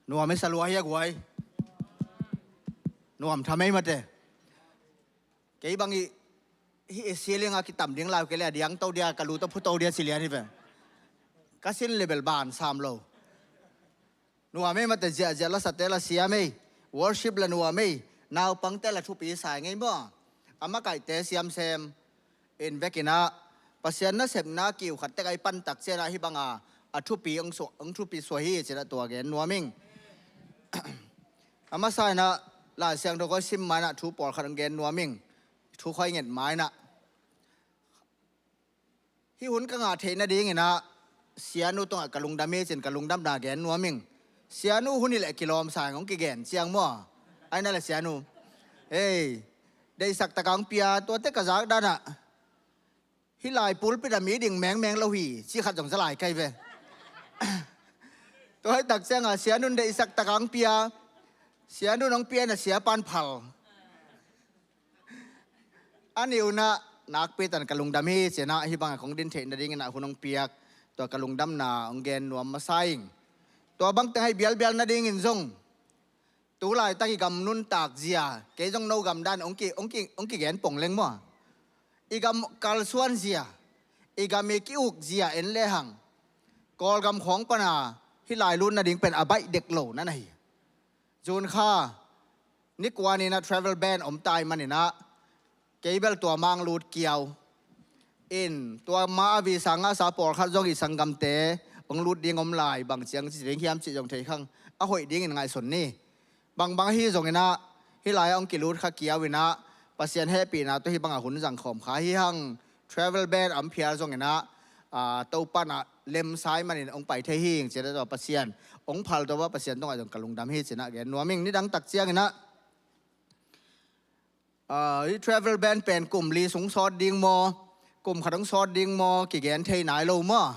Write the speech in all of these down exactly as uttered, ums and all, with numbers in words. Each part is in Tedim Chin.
Nuam e, sa lua hi a guai. Nuam thamei mate. Kei bang i, hi e, ceiling a kitam ding lau kei le, a diang to dia, ka lu to phu to dia ci lian hi ve. Ka sin le bel ban sam lo. Nuam e mate, ziahziah la sate la siam e. Worship la nuam e. Naupangte la thupi sa ngei maw. A makaihte siam sem. In vekin ah Pasian nasepna kiu khat tek a i pan tak ciang ah hih bang a, a thupi hong suah, hong thupi suah hi ci-in ah tua gen nuam ing. A masa in ah Lai Siangtho kong sim ma-in ah thu pawlkhat hong gen nuam ing. Thu kong nget ma-in ah, hih hun ka ngah theih nadingin ah Sianu tungah ka lungdam hi ci-in ka lungdamna gen nuam ing. Sianu hun hi leh kilawm sa ing, hong kigen ciang maw. Ai na le Sianu. Hei, deihsak tak a hong pia, tuate ka zak dan ah, hih lai pulpit ah mi ding mengmeng lo hi, ci khat zong za lai kei ve. Tua hi tak ciang ah Sianu in deihsak tak a hong pia, Sianu in hong pia in ah Siapa in phal. A nih un ah nakpi tak in ka lungdam hi ci-in ah hih bang a kong din theih nadingin ah hun hong piak, tua ka lungdamna hong gen nuam masa ing. Tua bang teng ah i bialbial nadingin zong, tu laitak i gam nuntak zia, kei zong no gam dan hong ki, hong ki, hong kigen pong leng maw. I gam kalsuan zia, i gam i ki-uk zia en lehang, Kawlgam khawng pan a hih lai lut nading pen a baih dek lo na na hi. June kha ni kua ni-in ah travel ban om ta ahih manin ah, kei bel tua mah hong lut kiau. In tua mah a visa ngahsa pawlkhat zong i sanggamte hong lut ding om lai, bang ciang ci ding hiam cih zong thei khang, a hoih dingin ngaihsun ni. Bangbang ahi zongin ah hih lai ah hong kilut kha kiau in ah, Pasian hehpihna tawh hih bang a hun zang khawm kha hi hang. Travel ban a hong phial zongin ah, aa, Topa in ah lemsa ahih manin hong pai thei hi ing ci-in ah tua Pasian hong phal, tua Pasian tungah zong ka lungdam hi ci-in ah gen nuam ing. Nidang tak ciangin ah, aa, hih travel ban pen kum li sung sawt ding maw, kum khat hong sawt ding maw, kigen thei nai lo maw.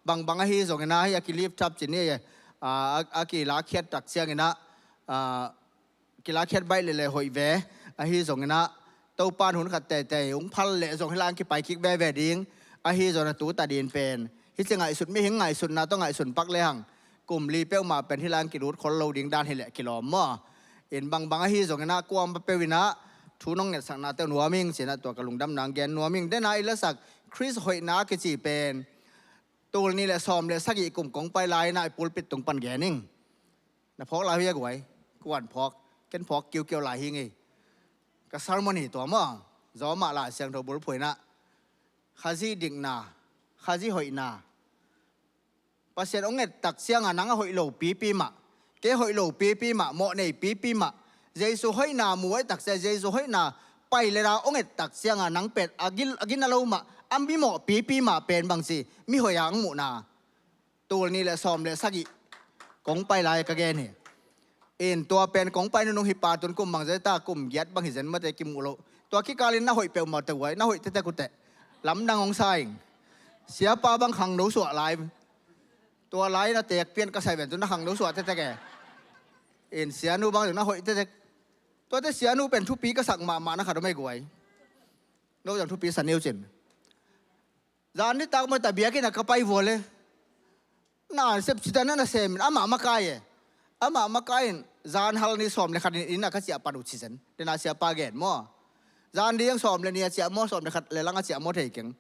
Bangbang ahi zongin ah hih a ki-lift up ci ni, aa, a, a kilakkhiat tak ciangin ah, aa, kilakkhiat baih leh leh hoih ve. Ahi zongin ah Topa in hun khat teitei hong phal leh zong hih lai ah hong kipai kik veve ding. Ahi zongin ah tu ta ding pen, hih ci ngaihsut, mihing ngaihsutna tawh ngaihsun pak lehang, kum li peuhmah pen hih lai ah hong kilut khol lo ding dan hi leh kilawm maw. In bangbang ahi zongin ah kuamah peuh in ah thu nong ngetsaknate uh nuam ing ci-in ah tua ka lungdamna hong gen nuam ing. Den a i lasak Khrist hoihna kici pen, tul nih le sawm le sagih kum kong pai lai-in ah i pulpit tung pan gen ing. Na phawk lai uh hia guai? Kuan phawk, ken phawk kiukiau lai hi ngei. Ka sermon hi tua maw, zaw mah Lai Siangtho bulphuh in ah, Khazih dikna, Khazih hoihna. Pasian hong et tak ciang a nang a hoih lo pipi mah, kei hoih lo pipi mah, mawh nei pipi mah, Jesu hoihna mu a i tak ciang, Jesu hoihna pai le na hong et tak ciang a nang pen a gin, a gina lo mah, a mimawh pipi mah pen bangci, mi hoih a hong muhna. Tul nih le sawm le sagih kong pai lai ka gen hi. In tua pen kong pai nunung hi pah tun kum bang zen ta, kum giat bang hi zen mate kimuh lo. Tua kikal in na hoih peuhmah teh guai, na hoih tektek uh teh, lamdang hong sa ing. Siapa bang khangno suah lai. Tua lai na teek pian ka sai ven tun na khangno suah tektek e. In Sianu bang tun na hoih tektek. Tuate Sianu pen thupi ka sak mahmah na khat om ei guai. No zong thupi sa ni uh cin. Zan nitak mah ta biakinn ah ka pai vua le, na sep cita na na sem in, amah makai e. Amah makai in, zan hal ni sawm le khat in inn ah ka ciah pan uh ci zen. Den a Siapa gen maw. Zan ding sawm le nih a ciah maw, sawm le khat le lang a ciah maw thei keng.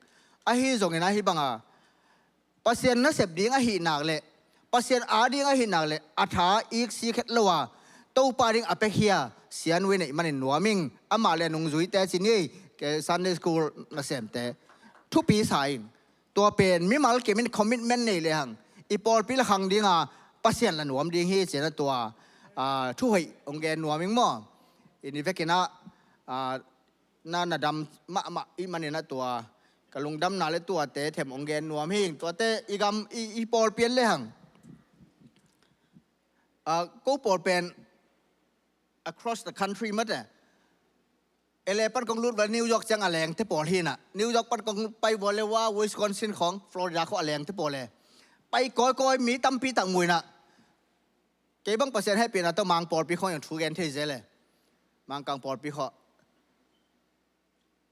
Ahi zongin ah hih bang a Pasian nasep ding ahih nak leh, Pasian a ding ahih nak leh, a tha iksik het lo a, Topa ding a piakhia Sianu i neih manin nuam ing. Amah le a nungzuite ci ni, kei Sunday school nasemte, thupi sa ing. Tua pen mimal kim in commitment nei lehang, i pawlpi la khang ding a, Pasian la nuam ding hi ci-in ah tua, aa, thu hoih hong gen nuam ing maw. In i vekin ah, aa, na, na dam mahmah i hih manin ah tua ka lungdamna le tuate them hong gen nuam hi ing. Tuate i gam, i, i pawlpi en lehang, aa, ko pawl pen across the country mate. L A pan kong lut vua le New York ciang a lengte pawl hi in ah, New York pan kong pai vua le, wa, Wisconsin khawng, Florida khawng a lengte pawl e. Pai kawikawi, mi tampi tak mu in ah, kei bang Pasian hehpihna tawh Mang pawlpi khawng zong thu gen thei zel e. Mangkang pawlpi khawng.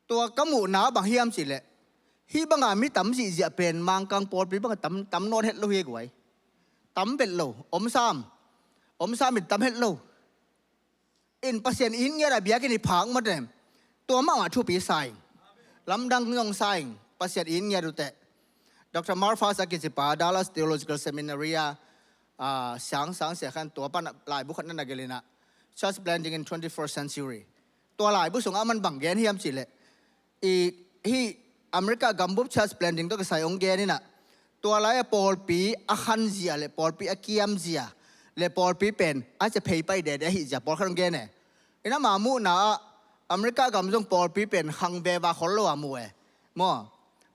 Tua ka muhna bang hiam cih leh, hih bang a mi tam zihziah pen Mangkang pawlpi bang a tam, tam nawn het lo hi guai. Tam bet lo, om sam. Om sa mit tam het lo. In Pasian in ngiat a biakinn i phak mate. Tua mahmah thupi sa ing. Lamdang zong sa ing. Pasian in ngiat uh teh. Doctor Marfas a kicipa Dallas Theological Seminary a, ah, siangsang sia khan tua pan laibu khat na na gelh in ah, Church Planting in Twenty-First Century. Tua laibu sungah aman bang gen hiam cih leh, i, hih America gambup church planting tawh kisai hong gen in ah, tua lai-a pawlpi a khanzia le pawlpi a kiamzia le pawlpi pen a cia phei pai dede ahih zia pawlkhat hong gen e. In ama muhna ah America gam zong pawlpi pen khang veva khol lo a mu e. Maw?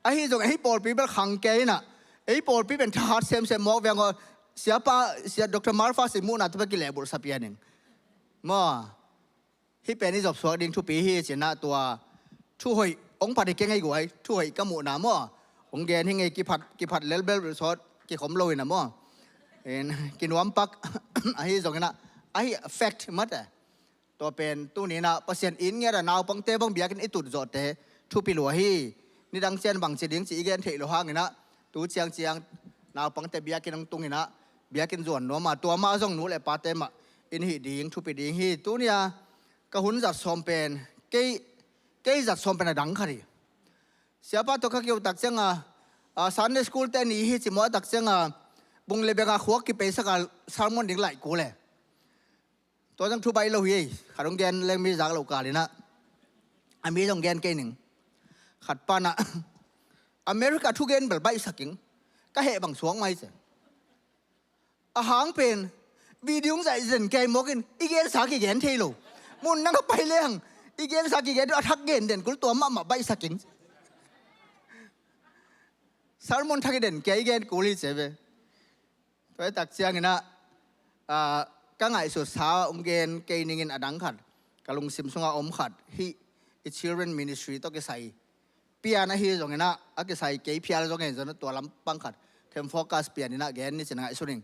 Ahi zong ei pawlpi bel khang kei in ah, ei pawlpi pen thahat semsem mawk veng aw, siapa, sia Doctor Marfas i muhna tawh bel kilehbulhsa pian ing. Maw? Hih pen i zopsuak ding thupi hi ci-in ah tua thuhoih hong phat hi keng ei guai, thuhoih ka muhna maw? Hong gen hi ngei, kiphat, kiphat lelbel sawt kikhom lo in ah maw? In, kinuampak ahi zongin ah, ahi fact mate. Tua pen tuni in ah Pasian in ngiat a naupangte bang biakinn i tut zawhte thupi lua hi. Nidang ciang bang ci ding cih i gen theih loh hangin ah, tu ciangciang naupangte biakinn hong tung in ah, biakinn zuan nuam a, tua mah zong nu le pate mah in hih ding thupi ding hi. Tuni a ka hun zat sawm pen kei, kei zat sawm pen a dang khat hi. Siapa tawh ka kiu tak ciang a, a, Sunday school te ni hi ci maw, a tak ciang a, bung le bek a khuak kipeisak a sermon ding laih kul e. Tua zong thu baih lo hi ei, khat hong gen leng mi zak lo kal in ah, a mi zong gen kei ning. Khat pan ah America thugen bel baihsak ing. Ka heh bang suak mai ci. A hang pen video hong zaih zen kei mawk in, i gensa kigen thei lo. Mun nang a pai leng i gensa kigen, a thak gen den kul, tua mahmah baihsak ing. Sermon thak i den kei, i gen kul hi ci ve. Tua hi tak ciangin ah, ah, ka ngaihsut sa hong gen kei ning in a dang khat, ka lungsim sungah om khat, hih i children ministry tawh kisai pian ahi zongin ah, a kisai kei phial zongin zong tua lampang khat them focus pian in ah gen ni ci-in ngaihsun ing.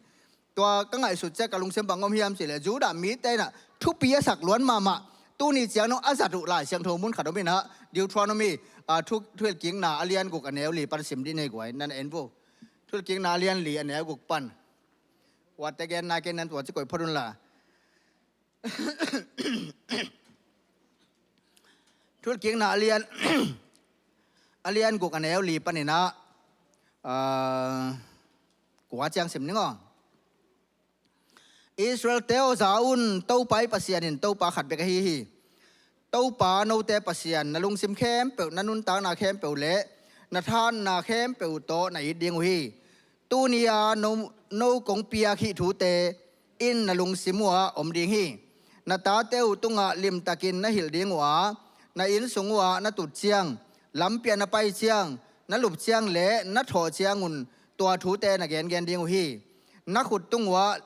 Tua ka ngaihsut ciang ka lungsim bang om hiam cih leh, Judah mite in ah thupi a sak luan mahmah, tuni ciang nong a zat uh Lai Siangtho mun khat om in ah, Deuteronomy, ah, thu, Thuhilhkikna a lian guk a neu li pan sim dih nei guai, nan en vo. Thuhilhkikna a lian li a neu guk pan. Uate gen nai kei, nan tua ci koih phot un la. Thuhilhkikna a lian, a lian guk a neu li panin ah, ah, kua ciang sim ning aw. Israel-te aw, za un, Topa i Pasian in Topa khat bek ahi hi. Topa note Pasian, na lungsim khempeuh, na nuntakna khempeuh le na thahatna khempeuh tawh na it ding uh hi. Tuni-a no, no kong piak hih thute in na lungsim uhah om ding hi. Na tate uh tungah limtakin na hilh ding uh a, na inn sung uhah na tut ciang, lampi-ah na pai ciang, na lup ciang le na thawh ciangun tua thute na gengen ding uh hi. Na khut tung uhah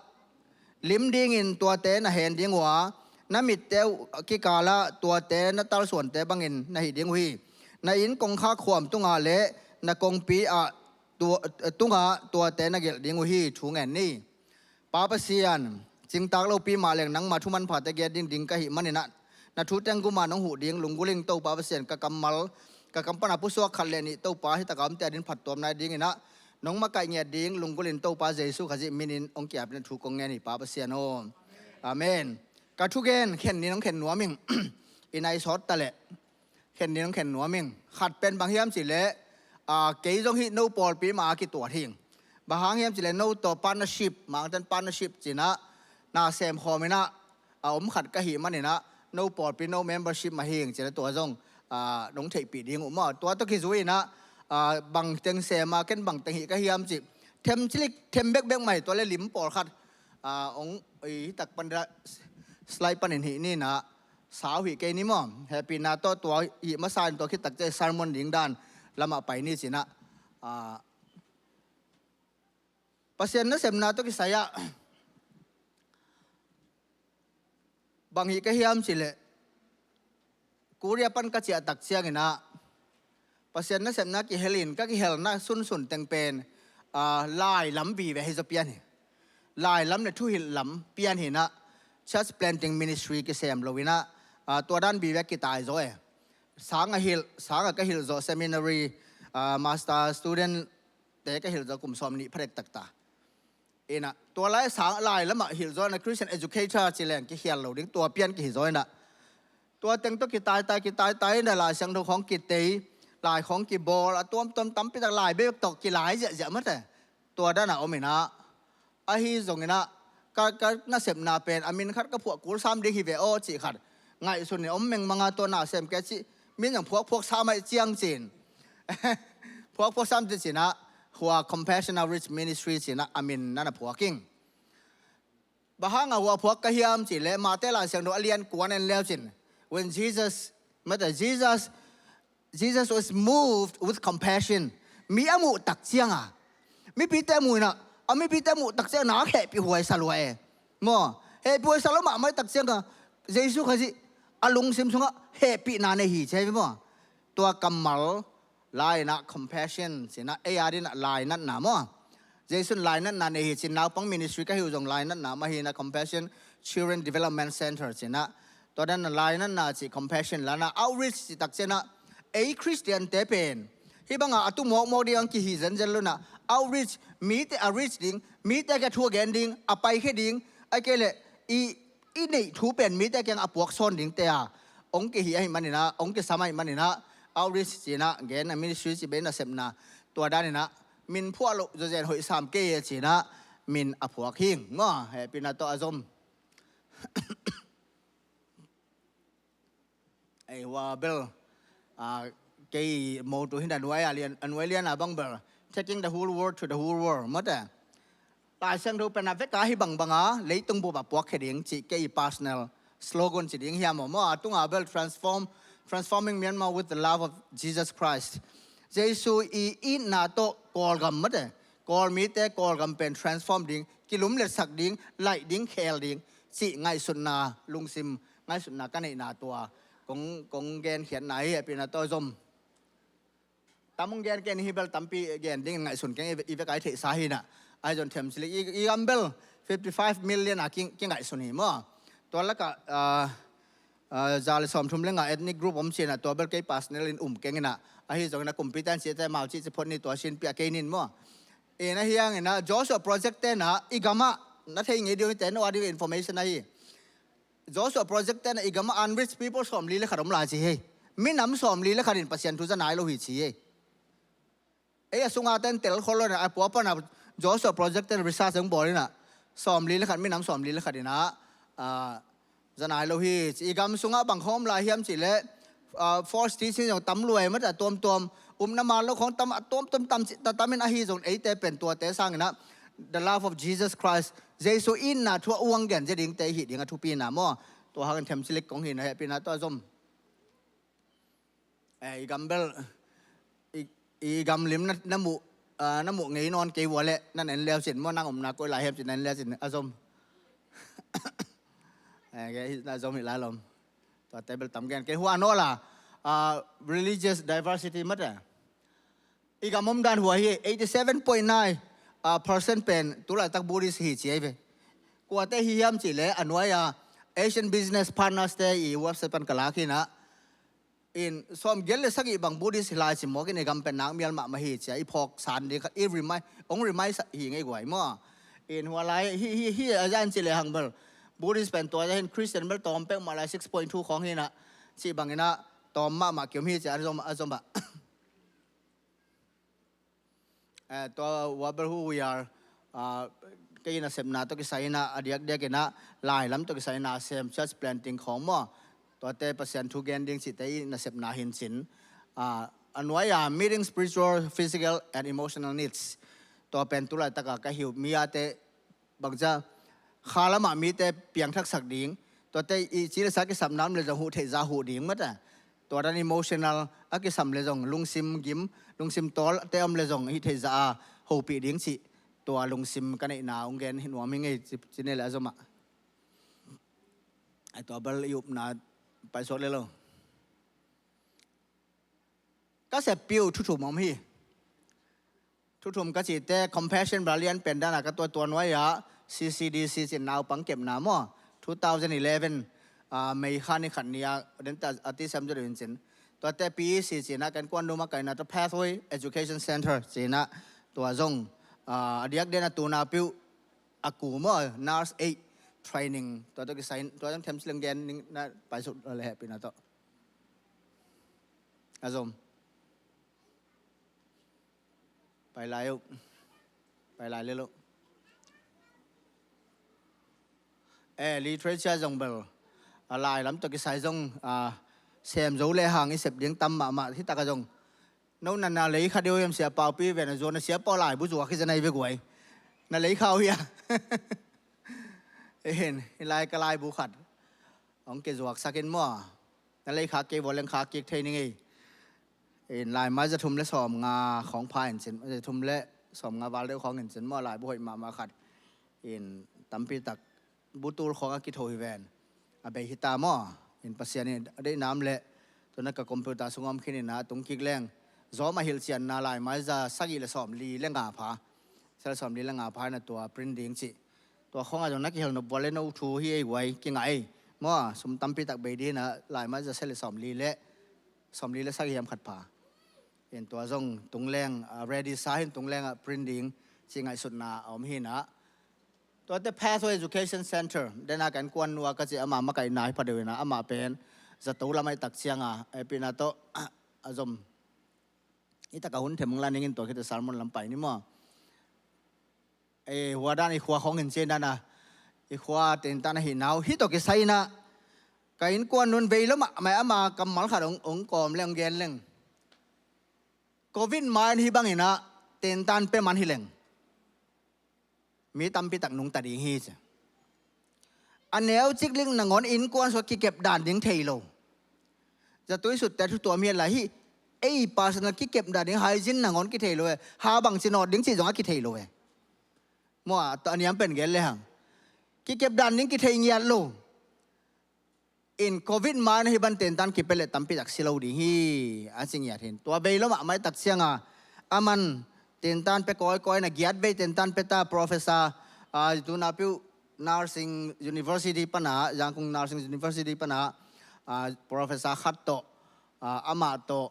lim dingin tuate na hen ding uh a, na mitte uh kikalah tuate na talsuante bangin na hih ding uh hi. Na inn kongkhak khuam tungah le na kongpi-ah tua, tungah tuate na gelh ding uh hi. Thu ngen ni. Pa Pasian, cingtak lopi mah leng nangma thu manphate gen ding ding ka hih manin ah, na thu teng guma nong huh ding lunggulh ing. Topa Pasian, ka kammal, ka kam pana pusuak khat le nih Topa, hi taka omte adin phattuamna dingin ah nong makaih ngiat ding lunggulh in, Topa Jesu Khazih minin hong kiapin thu kong ngen hi, Pa Pasian aw. Amen. Ka thugen khen ni nong khen nuam ing. I nai sawt ta leh khen ni nong khen nuam ing. Khat pen bang hiam cih leh, ah, kei zong hih no pawlpi mah a kituat hi ing. Bang hang hiam cih leh no tawh partnership, Mangkangten partnership ci-in ah na sem khawm in ah, a om khat ka hih manin ah, no pawlpi, no membership mah hi ing ci-in ah tua zong, ah, nong theihpih ding uh maw. Tua tawh kizui in ah, ah, bang teng sem a, ken bang teng hih ka hiam cih them cilik, them bekbek mah hi. Tua leh lim pawlkhat, ah, hong, i, hi tak pan da, slide panin hih ni in ah, sau hih kei ni maw. Hehpihna tawh tua hih masa in tua khit tak ciang sermon ding dan lamah pai ni ci-in ah, ah, Pasian nasepna tawh kisai ah bang hih ka hiam cih leh, Korea pan ka ciah tak ciangin ah Pasian nasepna kihel in, ka kihelna sunsun teng pen, ah, lai lam vive hi zaw pian hi. Lai lam le thuhilh lam pian hi in ah, church planting ministry kisem lo in ah, ah, tua dan vive kitai zaw e. Sang a hilh, sang a ka hilh zaw, seminary, ah, master student te ka hilh zaw kum sawm nih pha dektak ta. Ina, tua lai sang lai lamah hilh zaw ina Christian educator ci leng kikhial lo ding, tua pian kihi zaw ina. Tua teng tawh kitaitai, kitaitai ina Lai Siangtho khawng kitei, lai khawng kibawl, a tuamtuam tampi tak lai bek tawh kilai ziahziah mate. Tua dana om ina, ahi zong ina, ka, ka nasepna pen, a min khat ka phuah kul sam ding hi ve aw cih khat. Ngaihsun in om mengmanga tua nasem kei cih, min zong phuakphuak sam aih ciang cin. Phuakphuak sam cih cina, hua Compassion Outreach Ministry cina, a min nana phuak ing. Bang hanga hua phuak ka hiam cih leh, Mate Lai Siangtho a lian kuan en leu cin. When Jesus, mate, Jesus, Jesus was moved with compassion. Mi a muh tak cianga, mipite a muh ina, a mipite a muh tak cianga, nak hehpih huai sa lua e. Maw, hehpih huai sa lua mahmah tak cianga, Jesu Khazih a lungsim sungah hehpihna nei hi ci hi maw. Tua kammal, lai ina compassion cina, ei a dina lainatna maw. Jesu in lainatna nei hi cin, naupang ministry ka hi uh zong lainatna mah hi ina, Compassion Children Development Center cina. Tua dana lainatna cih compassion lana outreach cih tak cina, ei Christian te pen hih banga a tu mawkmawk ding ang kihi zenzen lo ina, outreach, mite a reach ding, mite kiang thu a gen ding, a paikhia ding, a kei leh i, i neih thu pen mite kiang a puak sawn dingte a ong kihi ahi man ina, ong kisam ahi man ina, outreach cina, gen a ministry cih bei nasepna, tua dan ina, min phuah loh zawzen hoih sam kei e cina, min a phuak hi ing maw, hehpihna tawh a zom. Ei, hua bel, ah, kei mawtu hi ina, a nuai a lian, a nuai lian a bang bel, Taking the Whole World to the Whole World, mate. Lai Siangtho pen a vek a hi bangbanga leitung bup a puakkhia ding cih kei personal slogan ci ding hiam maw, a tunga bel transform, Transforming Myanmar with the Love of Jesus Christ. Jesu i itna tawh Kawlgam mate, Kawl mite Kawlgam pen transform ding, kilumletsak ding, laih ding, khel ding cih ngaihsutna, lungsim ngaihsutna ka neihna tua kong, kong genkhiatna hi, hehpihna tawh zom. Tam ong gen kei ni hi bel, tampi gen ding ngaihsun keng, i ve-, i vek a i theihsa hi ina. Ahi zong themcik i, i gam bel fifty five million a ki, kingaihsun hi maw. Tua lakah, ah, ah, za le sawmthum le nga ethnic group om ci ina, tua bel kei personal in um keng ina. Ahi zong ina kumpitan cihte mau cih ci phot ni, tua sin pia kei nin maw. Ina hiang ina Joshua Project te ina i gamah na thei ngei ding, i te no a ding information ahi. Joshua Project te ina i gamah unreached people sawmli le khat om lai ci hi. Minam sawmli le khat in Pasian thu za nai lo hi ci hi. Ei a sunga ten tel khol lo ina, a pua pana Joshua Project ten research ong bawl ina, sawmli le khat, minam sawmli le khat ina, ah, za nai lo hi ci. I gam sunga bang khawng om lai hiam cih leh, ah, false teaching zong tam lua e mate, a tuamtuam, upna man lo khawng tam, a tuamtuam tam ci, ta, tam in ahi zong eite pen tuate sang ina, the love of Jesus Christ, Jesu itna thu a uang gen zia dingte hi ding a thupi ina maw. Tua hangin themcik kong hi ina, hehpihna tawh zom. Eh, i gam bel, i, i gam lim na, na muh, ah, na muh ngei nawn kei ua leh, na en leu cin maw, nang omna koi lai hiam cih na en leu cin a zom. Eh, kei hi na zom hi lai lom. Tuate bel tam gen kei, hua nawl a, ah, religious diversity mate. I gam omdan hua hi, eighty seven point nine, ah, percent pen tulaitak Buddhist hi ci ahi ve. Kuate hi hiam cih leh a nuai a Asian Business Partners te i website pan ka lak hi ina. In sawmgiat le sagih bang Buddhist hi lai ci mawk in, i gam pen nak mial mahmah hi ci a, i phawk san ding khat, i remind, ong remind sa hi ngei guai maw. In hua lai hi, hi, hi a zan ci le hang bel Buddhist pen tua zah in Christian bel tawm pek mah lai six point two khawng hi ina, cih bang ina tawm mahmah kiom hi ci a zom, a zom ah. Eh, tua Wabel Hu Wiyar, ah, kei nasepna tawh kisai ina, a diakdiak ina, lai lam tawh kisai ina sem church planting khawng maw. Tuate Pasian thu gen ding cihte i nasepna hi cin. Ah, a nuai a meeting spiritual, physical and emotional needs. Tua pen tulaitak a ka hi uh mi ate bangcia kha lamah mite piangthaksak ding, tuate i ci le sa kisapna om le zong huh theihza huh ding mate. Tua dan emotional a kisam le zong lungsim gim, lungsim tawl te om le zong hih theihza a hopih ding cih tua lungsim ka neihna ong gen hi nuam hi ngei ci, ci nei le a zom ah. Ai tua bel i upna paisuak le lo. Ka seppi uh thu thum om hi. Thu thum ka cihte, Compassion Battalion pen dana ka tua, tua nuai ah C C D C cin naupang kepna maw, two thousand eleven, ah, May kha ni khat ni a, den ta a ti sem zo deuh in cin. Tuate P E C cin a kan kuan duma kaina tua Pathway Education Center cin a tua zong, ah, a diak den a tuna piuh a ku maw, nurse eight training, tua tawh kisai in, tua zong them ci leng gen ning na, paisuk le hehpihna tawh. A zom. Pai lai uh. Pai lai lel uh. Eh, literature zong bel a lai lam tawh kisai zong, ah, sem zo le hang i sep ding tam mahmah. Hi takah zong no na, na lei kha deuh hiam, Sia Paupi ven a zuan a, Sia Pau laibu zuak hi zen a hi ve guai. Na lei kha uh hia? Ehin, hi lai ka laibu khat hong kizuaksak in maw. Na lei khak kei vua leng khak kik thei ning ei. In laimai za thum le sawmnga khawng pha in cin, za thum le sawmnga val deuh khawng in cin maw, laibu hoih mahmah khat. In tampi tak butul khawng a kitho hi ven. A bei hi ta maw. In Pasian in a deih nam le, tu na ka computer sung om khin in a tung kik leng, zawm a hilhcianna laimai za sagih le sawmli le nga pha. Sagih le sawmli le nga pha in a tua print ding cih. Tua khawngah zong na kihel nop vua le no thu hi ei guai, kingah ei. Maw, sum tampi tak bei ding in a, laimai za sagih le sawmli le, sawmli le sagih hiam khat pha. In tua zong tung leng, ah, ready sa hi in, tung leng ah print ding cih ngaihsutna a om hi in a. Tuate Pathway Education Center, den a ka innkuan nu a ka cih ama makaihna hi pha deuh in a, ama pen zato lam ahih tak ciang a, eh, hehpihna tawh, a zom. Hi takah hun them hong la ning in, tua khit teh sermon lam pai ni maw. Eh, hua dan i khua khawng in ci in dan a, i khua tentan ahih na uh, hi tawh kisai in a, ka innkuan nu in vei lo mahmah, ama kammal khat hong, hong kawm leng, hong gen leng. Covid ma in hih bang in a tentan pia man hi leng, mi tampi tak nungta ding hi ci. A neu ciklik nangawn innkuan sungah kikep dan ding thei lo. Zatui sutte thu tuam hi lai hi. Ei personal kikep dan ding, hygiene nangawn kithei lo e. Ha bang ci nawt ding cih zong a kithei lo e. Maw, a, a niam pen gen le hang, kikep dan ding kithei ngiat lo. In Covid ma in hih bang tentan kipia leh tampi tak si lo ding hi, a ci ngiat hi in. Tua vei lo mahmah ahih tak ciang a, aman tentan pia kawikawi in a, giat vei tentan pia ta, professor, ah, tu na piu Nursing University pan a, Yangon Nursing University pan a, ah, professor khat tawh, ah, amah tawh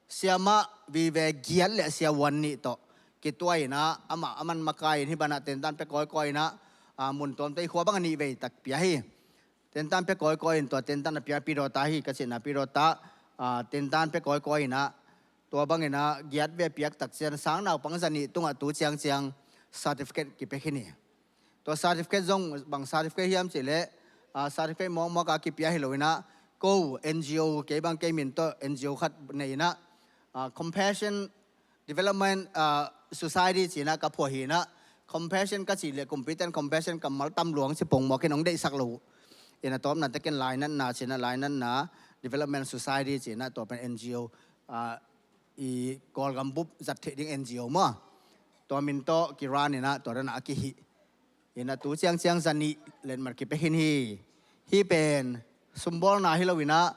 siamah vive giat le siavuan nih tawh kituak in a, amah, aman makai in hih bang a tentan pia kawikawi in a, ah, mun tuamtuam, i khua bang a nih vei tak pia hi. Tentan pia kawikawi in, tua tentan a pia Pi Dawt Ta hi, ka cihna Pi Dawt Ta, ah, tentan pia kawikawi in a, tua bang in a giat vei a piak tak ciang sang naupang za nih tungah tu ciangciang certificate kipia khin hi. Tua certificate zong bang certificate hiam cih leh, ah, certificate mawkmawk a kipia hi lo in a, ko NGO, kei bang kei min tawh NGO khat nei in a, ah, Compassion Development, ah, Society ci in a ka phuah hi in a, Compassion ka cih leh kumpi'n Compassion kammal tam lua ci pongmawk in hong deihsak lo uh. In a tawpna teh ken Lainatna ci in a, Lainatna Development Society ci in a, tua pen NGO, ah, i Kawlgam bup zat theih ding NGO maw. Tua min tawh ki run in a, tua dan a kihih. In a tu ciangciang za nih letmat kipia khin hi. Hih pen sumbawlna hi lo in a,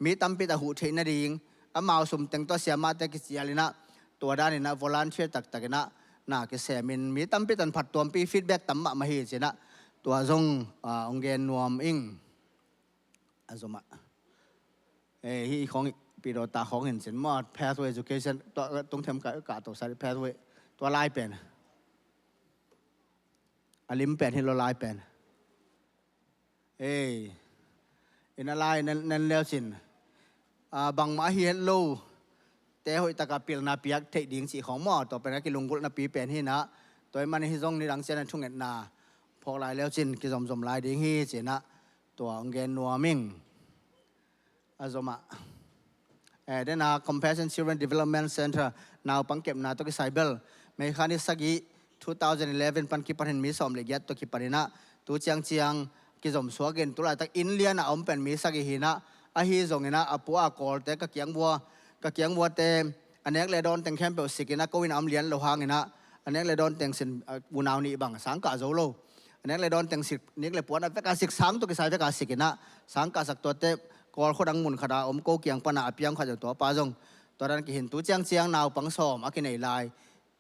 mi tampi tak huh theih nading, amau sum teng tawh siamahte kicial in a, tua dan in a volunteer taktak in a na kisem in, mi tampi tak phattuampi feedback tam mahmah hi ci in a, tua zong, ah, hong gen nuam ing. A zom ah. Eh, hih khawng, Pi Dawt Ta khawng hi in cin maw, Pathway Education, tua, tung them ka, ka to sa Pathway, tua lai pen. A lim pen hi lo lai pen. Eh, in a lai nen, nen leu cin. Ah, bangmah hi het lo te hoih taka pilna piak theih ding cih khawng maw, tua pen a kilunggulhna pi pen hi in a, tua ahih manin hih zong nidang ciang a thungetna phawk lai leu cin kizomzom lai ding hi ci in a, tua hong gen nuam ing. A zom ah. Eh, den a Compassion Children Development Center, naupang kepna tawh kisai bel, May kha ni sagih, two thousand eleven pan kipan in mi sawm le giat tawh kipan in a, tu ciangciang kizom suak in, tu laitak inn lian a om pen mi sagih hi in a, ahi zong in a, a pu a kawlte ka kiang vua, ka kiang vuate, a nek le dawn teng khempeuh sik in a, ko in a om lian lo hang in a, a nek le dawn teng sin, a, unau nih bang sang kah zo lo. A nek le dawn teng sik, nek le puan a vek a sik, sang tawh kisai vek a sik in a, sang kahsak tuate, Kawl khua dang mun khat a om ko kiang pan a, a piang khat zong, tua pa zong tua dan kihin, tu ciangciang naupang sawm a kinei lai.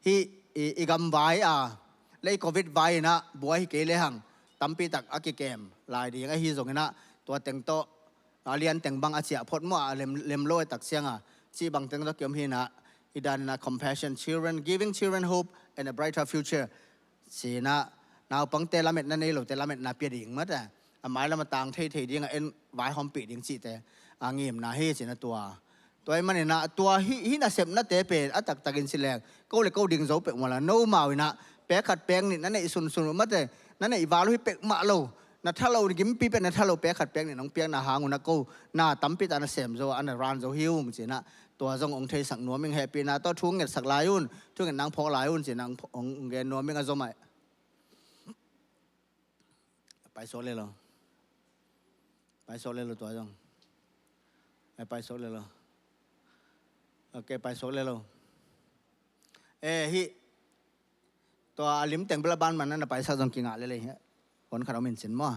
Hih i, i gam vai a, le i Covid vai in a buai hi kei le hang, tampi tak a kikem lai ding ahi zong in a, tua teng tawh a lian teng bang a ciah phot maw, a lem, lem lo a tak ciang a, cih bang teng tawh kiom hi in a, i dan in a Compassion Children, Giving Children Hope and a Brighter Future ci in a, Naupangte lametna nei lote lametna pia ding mate, a mailam a tang thei thei ding a en vaihawmpih ding cihte a ngimna hi cina tua. Tua ahih maninah tua hih, hih nasepnate pen a taktakin ci leng ko le ko ding zo peuhmah la, nomau inah pek khat pek nih na neih sunsun uh mate, na neih val uh hi peuhmah lo, na tha lo, gimpi pet na tha lo, pek khat pek nih nong piakna hang unah ko na tampi tak na sem zo a na ran zo hi ung cinah tua zong hong theisak nuam ing. Hehpihna tawh thu ngetsak lai un, thu ngetna hong phawk lai un cinah hong, hong gen nuam ing a zomah. Pai sok le lo. Pai sok le lo tua zong. Ai pai sok le lo. Ok, pai sok le lo. Eh, hih tua a lim teng bela ban man na na paisak zong kingah lelei hi. Kon khat om in cin maw?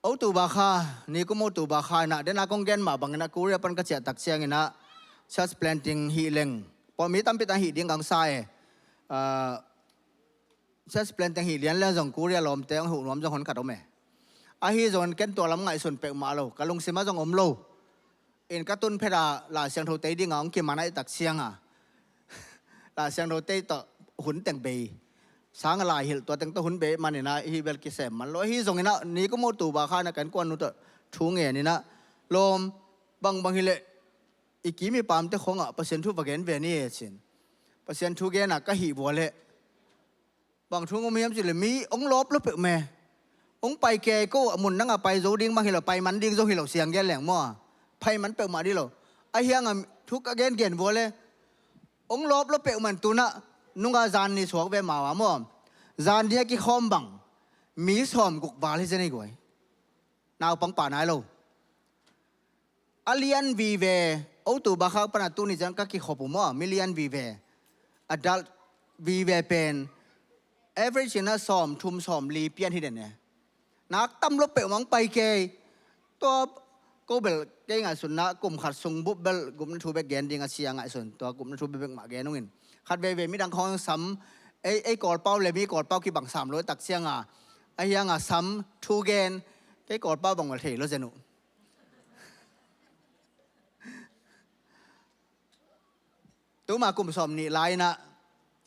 O tu ba kha, ni kum o tu ba kha inah dena kong gen mah bang inah Korea pan ka ciah tak ciang inah church planting hih leng pawh mi tampi tak hih ding kang sa e. Ah, church planting hih lian le zong Korea lawmte hong huh nuam zong hon khat om e. Ahi zongin ken tua lam ngaihsun peuhmah lo, ka lungsim ah zong om lo. In ka tun phet a Lai Siangtho tei ding a hong kiman a i tak ciang a Lai Siangtho tei tawh hun teng bei, sang a lai hilh tua teng tawh hun bei maninah hih bel kisem man lo. Ahi zonginah ni kum o tu ba kha inah kan kuan nu tawh thu ngen inah lawm, bangbang hileh i kim i pamte khongah Pasian thu va gen ve ni e cin. Pasian thu gen a ka hih vua leh bang thu ngom hiam cih leh mi hong lawp lo peuhmah e. Hong pai kei ko a mun nang a pai zo ding bang hi lo, pai man ding zo hi lo, siang gen leng maw? Pai man peuhmah dih lo. A hiang a thu ka gen gen vua le hong lawp lo peuhmah in tunah nunga zan ni suak ve mau a maw? Zan ni a kikhawm bang mi sawm guk val hi zen ei guai. Naupang pa nai lo. A lian vive, o tu ba khak pana tuni ciang ka kikhop uh maw, mi lian vive, adult vive pen average inah sawm thum sawm li pian hi den e. Nak tam lo peuhmah hong pai kei. Tua ko bel kei ngaihsunna kum khat sung bup bel gupna thu bek gen ding a sia ngaihsun, tua gupna thu bek bek mah gen ungin. Khat veve midang khawng sam ei, ei Kawlpau le mi Kawlpau kibang sam lo tak cianga a hianga sam thu gen, kei Kawlpau bang bel thei lo zen uh. Tuma kum sawm nih lai inah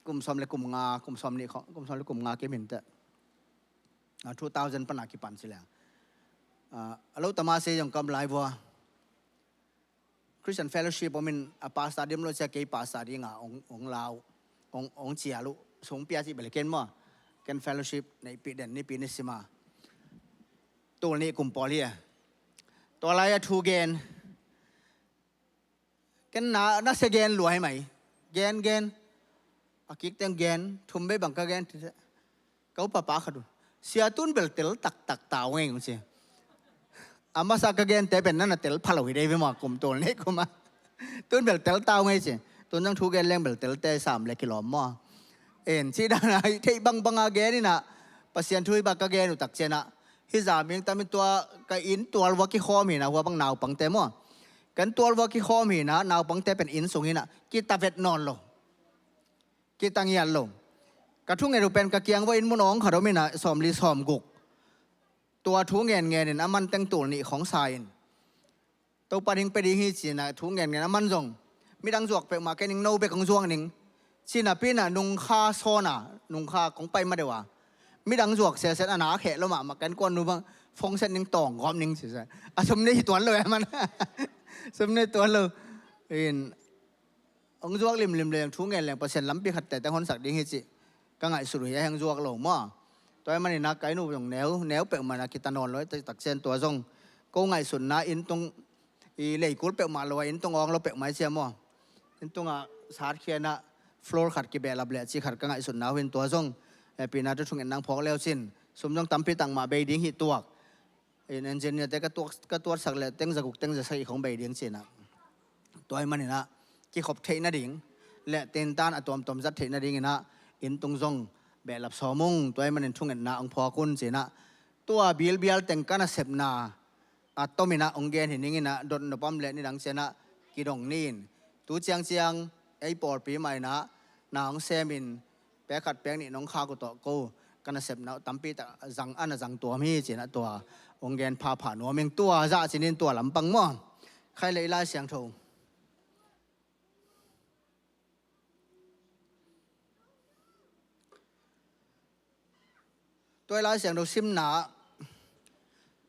kum sawm le kum nga, kum sawm nih khawng, kum sawm le kum nga kim hinteh. Ah, two thousand pana kipan ci leng. Ah, a lo tama se zong kam lai vua Christian Fellowship om in a pastor dim lo cia kei pastor dinga ong, ong lau, ong, ong cial uh sung pia cih bel ken maw? Ken fellowship neihpih den nipi ni sima tul nih kum pawl hi a. Tua lai a thu gen ken na, na sia gen lua hi mai. Gen, gen. A kik teng gen, thum bei bang ka gen. Ka upa pa khat uh, sia tun bel tel taktak ta uh ngei ung ci. A masa ka gen te pen na na tel pha lo hi dei ve maw kum tul nih kum a. Tun bel tel ta uh ngei ci. Tun zong thu gen leng bel tel te sam le kilawm maw? En ci dan a hi theih bangbang a gen inah Pasian thu hi bak ka gen uh tak cianah hi za ming tamin tua ka inn tual vua kikhawm hinah hua bang naupangte maw? Kan tual vua kikhawm hinah naupangte pen inn sung hinah kita vet nawn lo. Kita ngiat lo. Ka thunget uh pen ka kiang vua inn mun awng khat om inah sawm li sawm guk. Tua thu ngen ngen in a man teng tul nih khawng sa in Topa ding pe ding hi cinah thu ngen ngen a man zong midang zuak peuhmah ken ning no bek hong zuak ning. Cinah pinah nungkha sawna nungkha kong pai ma deuh a midang zuak sese a na kheh lo mahmah ken kuan nu bang phone set ning tawng gawp ning sese. A sum nei hi tuan lo e man. Sum nei tuan lo. In hong zuak limlim leng thu ngen leng Pasian lampi khat teteng honsak ding hi cih ka ngaihsut uh hi a, heng zuak lo maw? Tua ahih maninah ka inn uh zong neu neu peuhmah inah kita nawn lo hi takcian tua zong ko ngaihsutna inn tung i leikul peuhmah lo a inn tung awng lo peuhmah hi cia maw? Inn tungah satkhia inah floor khat kibehlap leh cih khat ka ngaihsutna uh hi in tua zong hehpihna tawh thungetna hong phawk le uh cin sum zong tampi tak mah bei ding hi tuak. In engineer te ka tuak, ka tuatsak leh teng za guk teng za sagih khong bei ding cinah. Tua ahih maninah kikhop theih nading le tentan a tuamtuam zat theih nadinginah inn tung zong behlap sawm ung, tua ahih manin thungetna hong phawk un cinah. Tua bilbial teng ka nasepna a tominah hong gen hi ninginah dot nopam le nidang cianah kidong ni in. Tu ciangciang ei pawlpi mah inah na hong semin pek khat pek nih nong khak uh tawh ko ka nasepna uh tampi tak zang a na zang tuam hi cinah tua hong gen phapha nuam ing tua zah cinin tua lampang maw? Khai le i Lai Siangtho. Tua i Lai Siangtho simna ah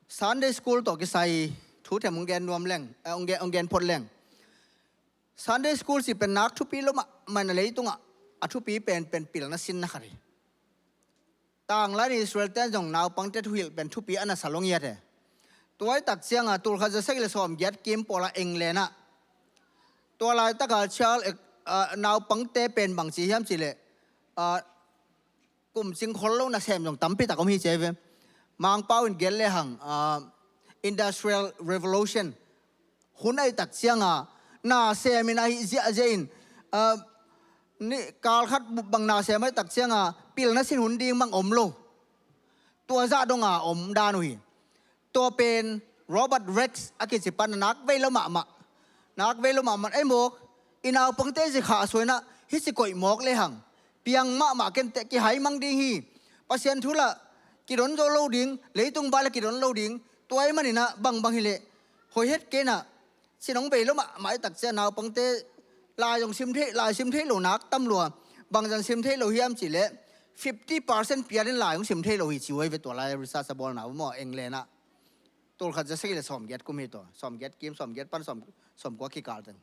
Sunday school tawh kisai thu them hong gen nuam leng, eh, hong gen, hong gen phot leng. Sunday school cih pen nak thupi lo mahmah in a, leitungah a thupi penpen pilna sinna khat hi. Tanglai in Israel ten zong naupangte thuhilh pen thupi a na sa lo ngiat e. Tua i tak cianga tulkhat za sagih le sawmgiat kim pawl ah England ah, tua laitaka child, eh, ah, naupangte pen bang ci hiam cih leh, ah, kum cing khol lo nasem zong tampi tak om hi ci hi ve. Mangpau in gen lehang, ah, Industrial Revolution hun ahih tak cianga nasem in ahih ziahziah in, ah, ni kal khat bang nasem ahih tak cianga pilna sin hun ding bang om lo. Tua zah donga om dan uh hi. Tua pen Robert Rex a kici pan a nak vei lo mahmah. Nak vei lo mahmah ei mawk. I naupangte zi khahsuah in a hih ci koih mawk lehang piang mahmah kenteh kihai mang ding hi. Pasian thu lah kidon zo lo ding, leitung vai lah kidon lo ding. Tua ahih manin a bangbang hileh hoih het kei in a, sin hong bei lo mahmah ahih tak ciang naupangte lai zong sim thei, lai sim thei lo nak tam lua. Bangzah sim thei lo hiam cih leh fifty percent pian in lai hong sim thei lo hi ci uh hi ve tua lai research a bawlna uh maw England ah. Tulkhat za sagih le sawmgiat kum hi tua. Sawmgiat kim, sawmgiat pan, sawm, sawmkua kikal teng.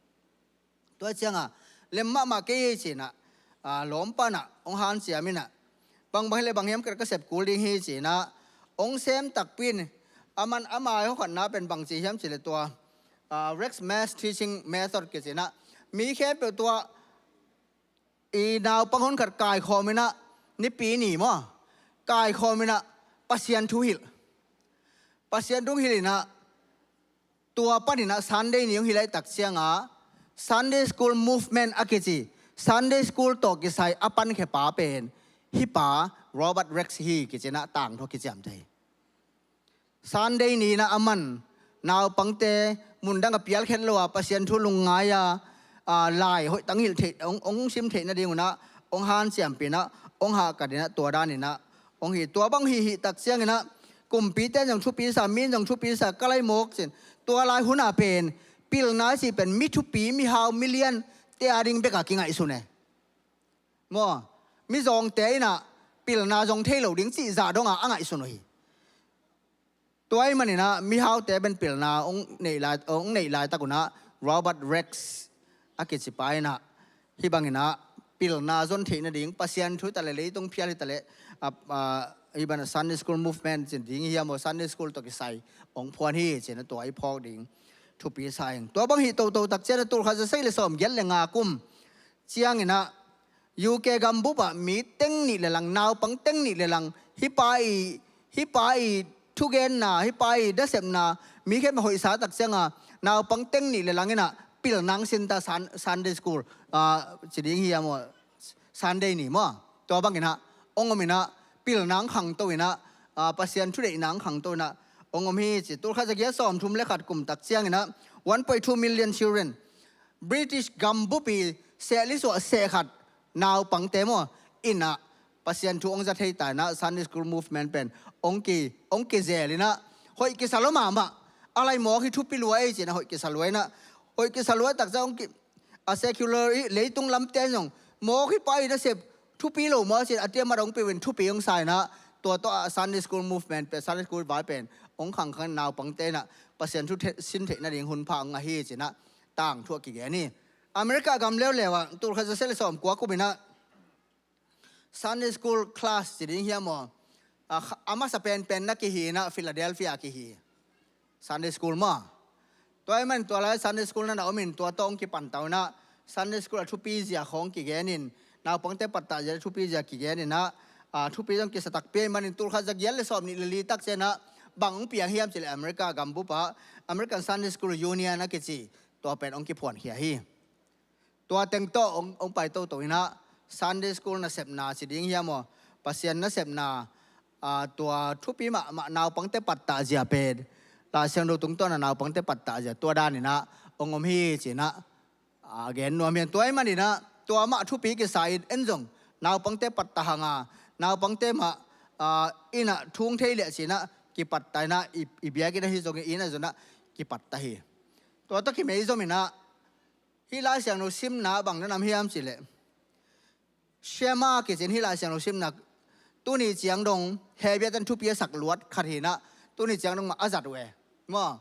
Tua cianga lem mahmah kei hi ci in a, ah, lawmpa in a hong hanciam in a, bangbang hileh bang hiam ka sep kul ding hi ci in a, hong sem takpi in, aman ama i hawkhatna pen bang ci hiam cih leh tua, ah, Rex Mass Teaching Method kici in a, mi khempeuh tua i naupang hun khat kaikhawm in a, Nipi ni maw, kaikhawm in a Pasian thu hilh. Pasian thu hilh in a, tua panin a Sunday ni hong hilh ahih tak cianga Sunday School Movement a kici, Sunday School tawh kisai a pankhia pa pen hih pa Robert Rex hi kici in a tangthu a kiciamteh hi. Sunday ni in a aman naupangte mundang a pial khet lo a Pasian thu lungngai a, a, lai hoihtang hilh theih, hong, hong sim theih nading un a hong hanciampih in a, hong hahkat in a, tua dan in a hong hi. Tua bang hih hih tak ciangin a kumpite in zong thupi sa, mi in zong thupi sa, ka lai mawk ci in. Tua lai hun a pen pilna cih pen mi thupi, mi hau, mi liante a ding bek a kingaihsun e. Maw, mizawngte in a pilna zong thei lo ding cih zah dong a a ngaihsun uh hi. Tua ahih manin a mihaute pen pilna hong neih lai, hong neih laitak un a Robert Rex a kici pa in a hih bangin a pilna zon theih nading Pasian thu hi ta leh, leitung phial hi ta leh, a, a, hih bang Sunday School Movement ci ding hi hiam aw, Sunday School tawh kisai hong phuan hi ci in a tua i phawk ding thupi sa ing. Tua bang hih toto tak ciang a tulkhat za sagih le sawmgiat le nga kum ciangin a U K gambup ah mi teng nih le lang, naupang teng nih le lang, hih pa i, hih pa i thugenna, hih pa i nasepna mi khempeuh hoihsa tak cianga naupang teng nih le lang in a pilna hong sin ta Sun-, Sunday School, ah, ci ding hi hiam aw, Sunday ni maw. Tua bangin a hong om in a pilna hong khangto in a, ah, Pasian thudeihna hong khangto in a hong om hi ci. Tulkhat za giat sawmthum le khat kum tak ciangin a one point two million children, British gambup i seh li suah seh khat naupangte maw in a Pasian thu hong za thei ta in a Sunday School Movement pen hong ki, hong kizel in a hoih kisa lua mahmah. A lai mawk hi thupi lua ei ci in a hoih kisa lua in a, hoih kisa lua tak ciang hong ki, a secular i leitung lamte in zong mawk hih pa i nasep thupi lo maw ci in a tiamat hong peuh in thupi hong sa in a, tua tawh a Sunday School Movement pen, Sunday School vai pen hong khangkhang in naupangte in a Pasian thu the-, sin theih nading hun pha hong ngah hi ci in a tangthu a kigen hi. America gam leuleu ah tulkhat za sagih le sawmkua kum in a Sunday School class ci ding hi hiam aw, a kha-, a masa penpen na kihi in a Philadelphia kihi Sunday School maw. Tua ahih man tua lai Sunday School na na om in tua tawh hong kipan ta un a Sunday School a thupi zia khawng kigen in, naupangte pattah zia thupi zia kigen in a, a, thupi zong kisa takpi ahih manin tulkhat za giat le sawmnih le li tak ciang a bang hong piang hiam cih leh America gambup ah American Sunday School Union a kici, tua pen hong kiphuankhia hi. Tua teng tawh hong, hong pai toto in a Sunday School nasepna ci ding hi hiam aw, Pasian nasepna, a, tua thupi mahmah naupangte pattah zia pen Lai Siangtho tungtawn a naupangte pattah zia tua dan in a hong om hi ci in a, a, gen nuam hi. Tua ahih manin a tua mah thupi kisa in en zong naupangte pattah hang a, naupangte mah, a, in a thu hong thei leh ci in a kipattah in a i, i biakinn ahi zongin inn ah zong a kipattah hi. Tua tawh kimei zom in a hih Lai Siangtho simna bang na nam hiam cih leh Shema kici in hih Lai Siangtho simna Tuni ciang dong, Hebrew ten thupi a sak luat khat hi na, tuni ciang dong mah a zat uh e. Maw,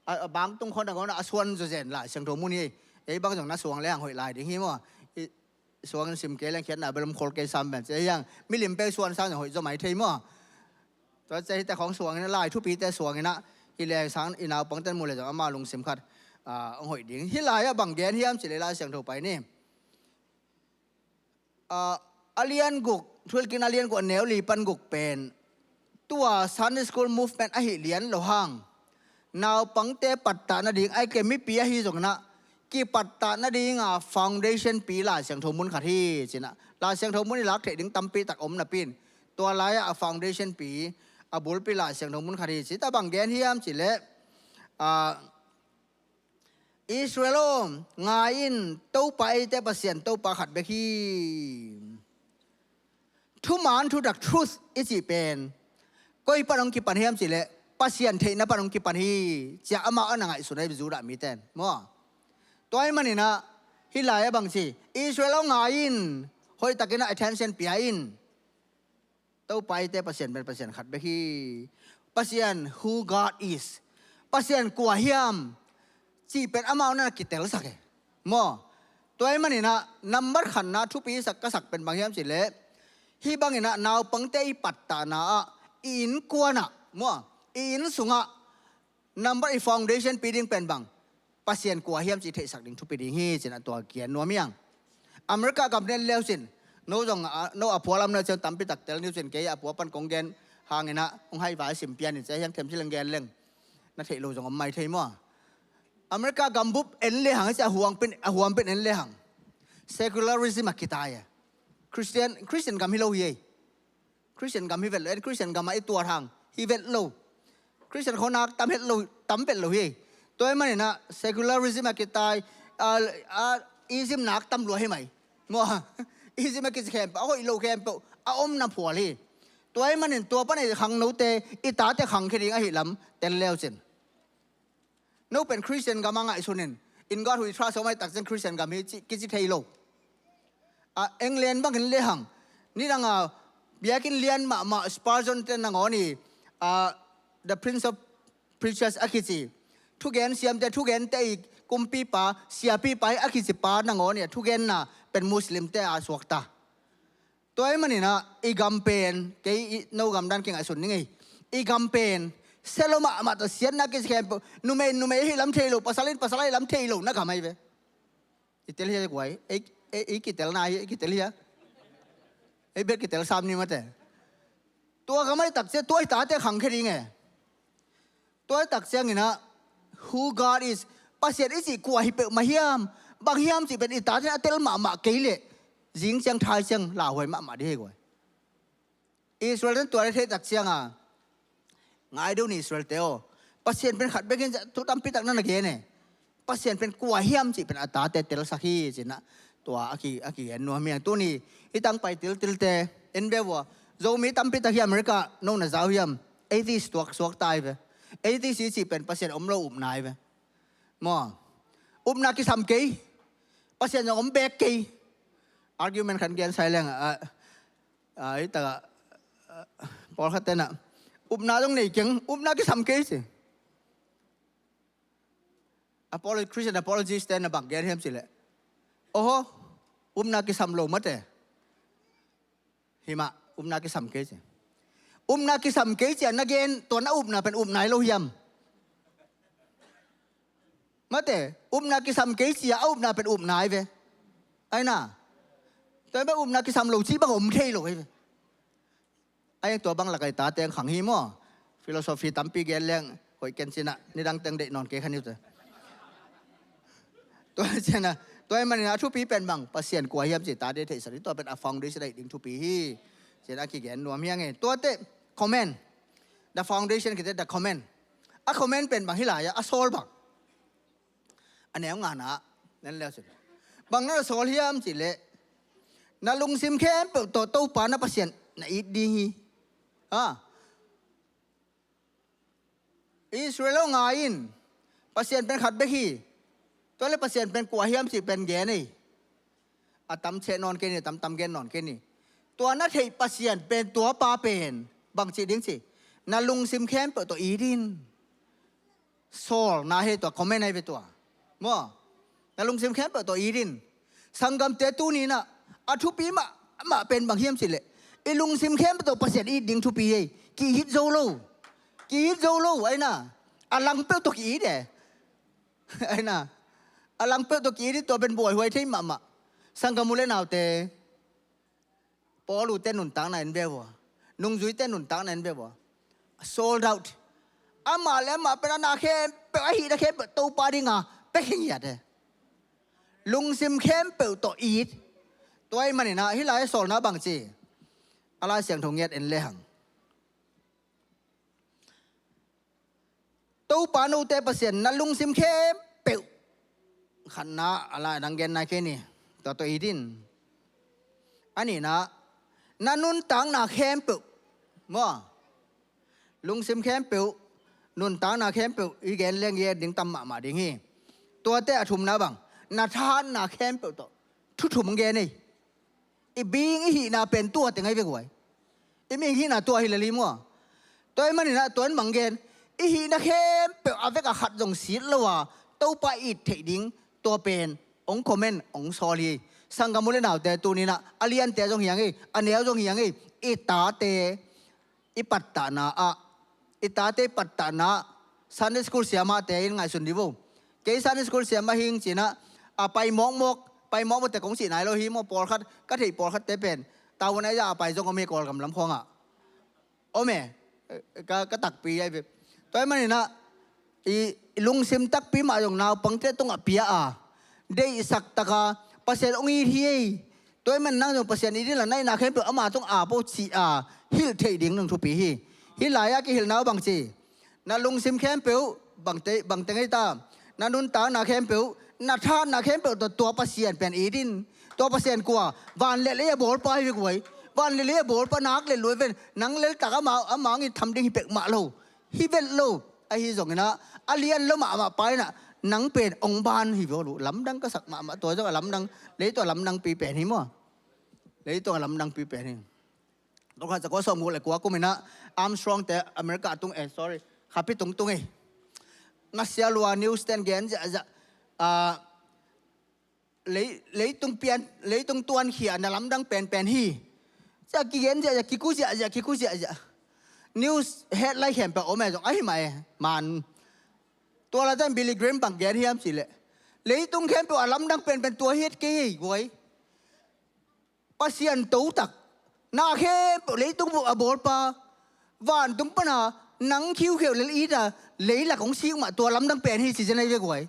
a, a bang tung khawng nangawn a suan zawzen Lai Siangtho mun hi. Ei bang zong na suang leng hoih lai ding hi maw. I, suangin sim kei leng khiatna bel om khol kei sam pen ci ei hiang. Milim peuh suan sang zong hoih zaw mai thei maw. Tua ci ei hite khawng suangin a lai thupite suangin a, hi leng sang i naupangten mu leh zong ama lungsim khat, a, hong hoih ding. Hih lai ah bang gen hiam cih leh Lai Siangtho pai ni. A, a lian guk, Thuhilhkikna a lian guk a neu li pan guk pen tua Sunday School Movement ahih lian lo hang, naupangte pattah nading, ahih kei leh mipi ahi zongin ah kipattah nadinga foundation pi Lai Siangtho mun khat hi ci-in ah. Lai Siangtho mun i lak theih ding tampi tak om napi-in, tua lai-ah a foundation pi, a bulpi Lai Siangtho mun khat hi ci-in ah. Bang gen hiam cih leh, a, Israel aw, ngai in, Topa eite Pasian Topa khat bek hi. Thuman thutak, truth i cih pen koi pan hong kipan hiam cih leh Pasian theihna pan hong kipan hi, ci-a amau a na ngaihsun ahi Judah mite in. Maw? Tua ahih manin ah hih lai-ah bang ci, Israel aw, ngai in, hoihtakin ah attention pia in. Topa eite Pasian pen Pasian khat bek hi. Pasian, who God is. Pasian kua hiam cih pen amau na kitelsak e. Maw? Tua ahih manin ah number khatna thupi sak ka sak pen bang hiam cih leh, hih bangin ah naupangte i pattahna ah, i innkuan ah, maw, i inn sungah number, i foundation pi ding pen bang, Pasian kua hiam cih theihsak ding thupi ding hi ci-in ah tua kigen nuam hi hang. America gam en le uh cin, no zong, a, no a pua lam na ciang tampi tak tel ni uh cin, kei a pua pan kong gen hangin ah hong haivai sim pian in ci ei hiang, them ci leng gen leng na theih lo zong om mai thei maw. America gambup en le hang, a huampin, a huampin en le hang, secularism a kitai e. Christian, Christian gam hi lo hi ei. Christian gam hi vet lo, en Christian gam ah i tuat hang hi vet lo. Christian khawng nak tam het lo, tam vet lo hi. Tua ahih manin ah secularism a kitai, a, a, ism nak tam lua hi mai. Maw, ism a kici khempeuh, a hoih lo khempeuh a omna phual hi. Tua ahih manin tua pan i khangnote, i tate khangkhia ding ahih lam tel le uh cin. No pen Christian gam a ngaihsun in, "In God We Trust," om ahih tak ciang Christian gam hi ci, kici thei lo. A, England bangin le hang, nidang a biakinn lian mahmah Spurgeon te nangawn i, a, The Prince of Preachers a kici, thugen siamte, thugente i kumpipa, siapipa hi a kici pa nangawn i a thugenna pen Muslim te a suakta. Tua ahih manin ah i gam pen, kei i, no gam dan kingaihsun ning ei. I gam pen sia lo mahmah ta, siatna kici khempeuh, numei in numei ahih lam thei lo, pasal in pasal ahih lam thei lo na gam ahi ve. I tel hia guai, ei, ei, ei kitel na hi, ei kitel hia. Ei bel kitel sam ni mate. Tua gam ahih tak ciang tua i tate khangkhia ding e. Tua ahih tak ciangin ah, who God is, Pasian i cih kua hi peuhmah hiam, bang hiam cih pen i tate in a tel mahmah kei leh, zing ciang thai ciang lauhuai mahmah ding hi guai. Israel ten tua na theih tak ciang a, ngai deuh ni Israel te aw, Pasian pen khat bek hi in, thu tampi tak na na gen e. Pasian pen kua hiam cih pen a tate telsak hi ci-in ah, tua a ki, a kigen nuam hi hang. Tuni i tangpai tiltilte en ve vua. Zomi tampi tak hi America, no na za uh hiam? Atheist tuak suak ta hi ve. Atheist i cih pen Pasian om lo upna hi ve. Maw? Upna kisam kei. Pasian zong om bek kei. Argument khat gen sai leng, a, a, i tak ah, a, pawlkhat ten ah, upna zong nei keng, upna kisam kei ci. Apolo-, Christian apologist te na bang gen hiam cih leh, oho, upna kisam lo mate. Hi mah, upna kisam kei ci. Upna kisam kei ci-a na gen, tua na upna pen upna hi lo hiam? Mate, upna kisam kei ci-a a upna pen upna hi ve. Ai na. Tua hi mah, upna kisam lo ci bang om thei lo hi ve. Ai, tua bang lak ah i tate khang hi maw. Philosophy tampi gen leng hoih ken ci-in ah, nidang teng deih nawn kei kha ni uh teh. Tua ci-in ah, tua ahih manin a thupi pen bang, Pasian kua hiam cih tate theihsak ding, tua pen a foundation ahih ding thupi hi. Ci-in ah kigen nuam hi hang e. Tua teh comment. The foundation kici, the comment. A comment pen bang hih lai-ah a sawl bang. A neu ngana, na en le uh cin. Bang na sawl hiam cih leh, na lungsim khempeuh tawh Topa na Pasian na it ding hi. Ha? Israel aw, ngai in, Pasian pen khat bek hi. Tua leh Pasian pen kua hiam cih pen gen ei. A tam ceh nawn kei ni, a tam tam gen nawn kei ni. Tua na theih Pasian pen, tua pa pen bang cih ding ci, na lungsim khempeuh tawh it in. Sawl na hi tua, comment ahi ve tua. Maw? Na lungsim khempeuh tawh it in. Sanggamte, tuni-in ah a thupi mahmah pen bang hiam cih leh, i lungsim khempeuh tawh Pasian it ding thupi hi. Ki-it zo lo. Ki-it zo lo, aina. A langpeuh tawh ki-it e. Aina. A langpeuh tawh ki-it hi, tua pen buaihuai thei mahmah. Sanggam u le naute, Paul ute nuntakna en ve vua. Nungzuite nuntakna en ve vua. Sold out. Amah le amah pen a na khempeuh, a hihna khempeuh Topa dinga pia khin ngiat e. Lungsim khempeuh tawh it. Tua ahih manin ah hih lai-ah sawlna bang ci. A Lai Siangtho ngiat en lehang, Topa note Pasian na lungsim khempeuh. Khatna, a lai nang genna kei ni. Tua tawh it in. A nihna, na nuntakna khempeuh. Maw? Lungsim khempeuh, nuntakna khempeuh, i gen leng i et ding tam mahmah ding hi. Tuate a thumna bang, na thahatna khempeuh tawh. Thu thum gen ei. I being, i hihna pen tua teng ahi ve guai. I mihing hihna tua hi lel hi maw. Tua ahih manin ah tua in bang gen, i hihna khempeuh a vek a khat zong sit lo a, Topa it theih ding, tua pen hong comment, hong sawl hi. Sanggam u le naute, tuni-in ah a liante zong hi hang ei, a neu zong hi hang ei, i tate i pattahna ah, i tate i pattahna ah, Sunday school siamahte in ngaihsun dih vo. Kei Sunday school siamah hi ing ci-in ah, a pai mawkmawk, pai mawkmawk te kong cih nai lo hi maw, pawlkhat, ka theih pawlkhatte pen, tavuan ahi zah a pai zong om hi Kawlgam lam khawngah. Om e, ka, ka takpi ahi ve. Tua ahih manin ah, i, i lungsim takpi mah zong naupangte tungah pia a, deihsak taka, Pasian hong it hi ei. Tua ahih manin nang zong Pasian it inla, na itna khempeuh ama tung ap o ci a, hilh theih ding nung thupi hi. Hih lai-ah kihilhna uh bang ci. Na lungsim khempeuh, bang te, bang teng ei ta. Na nuntakna khempeuh, na thahatna khempeuh tawh tua Pasian pen it in. Tua Pasian kua, van le lei a bawlpa hi ve guai. Van le lei a bawlpa nak le lua ven. Nang lel tak ama, ama hong it tham ding hi pek mah lo. Hi vet lo. Ahi zongin ah, a lian lo mahmah pa in ah, nang pen hong ban hi ve lo. Lamdang ka sak mahmah, tua zong a lamdang, leitung a lamdangpi pen hi maw. Leitung a lamdangpi pen hi. Tul khat za kua sawmguk le kua kum in ah Armstrong te America tung, eh, sorry, khapi tung tung ei. Na sia lua news ten gen ziahziah. Ah, lei, leitung pian, leitung tuankhia na lamdang penpen hi. Ziah kigen ziahziah, kiku ziahziah, kiku ziahziah. News headline khempeuh om e zong ahi mah e, man. Tua laitak Billy Graham bang gen hiam cih leh, leitung khempeuh a lamdang penpen tua hi het kei ei guai. Pasian totak, na khempeuh leitung bup a bawlpa, vantung pana nang khiukheuh lel it a, leilak hong sik mah tua lamdang pen hi ci zen ahi ve guai.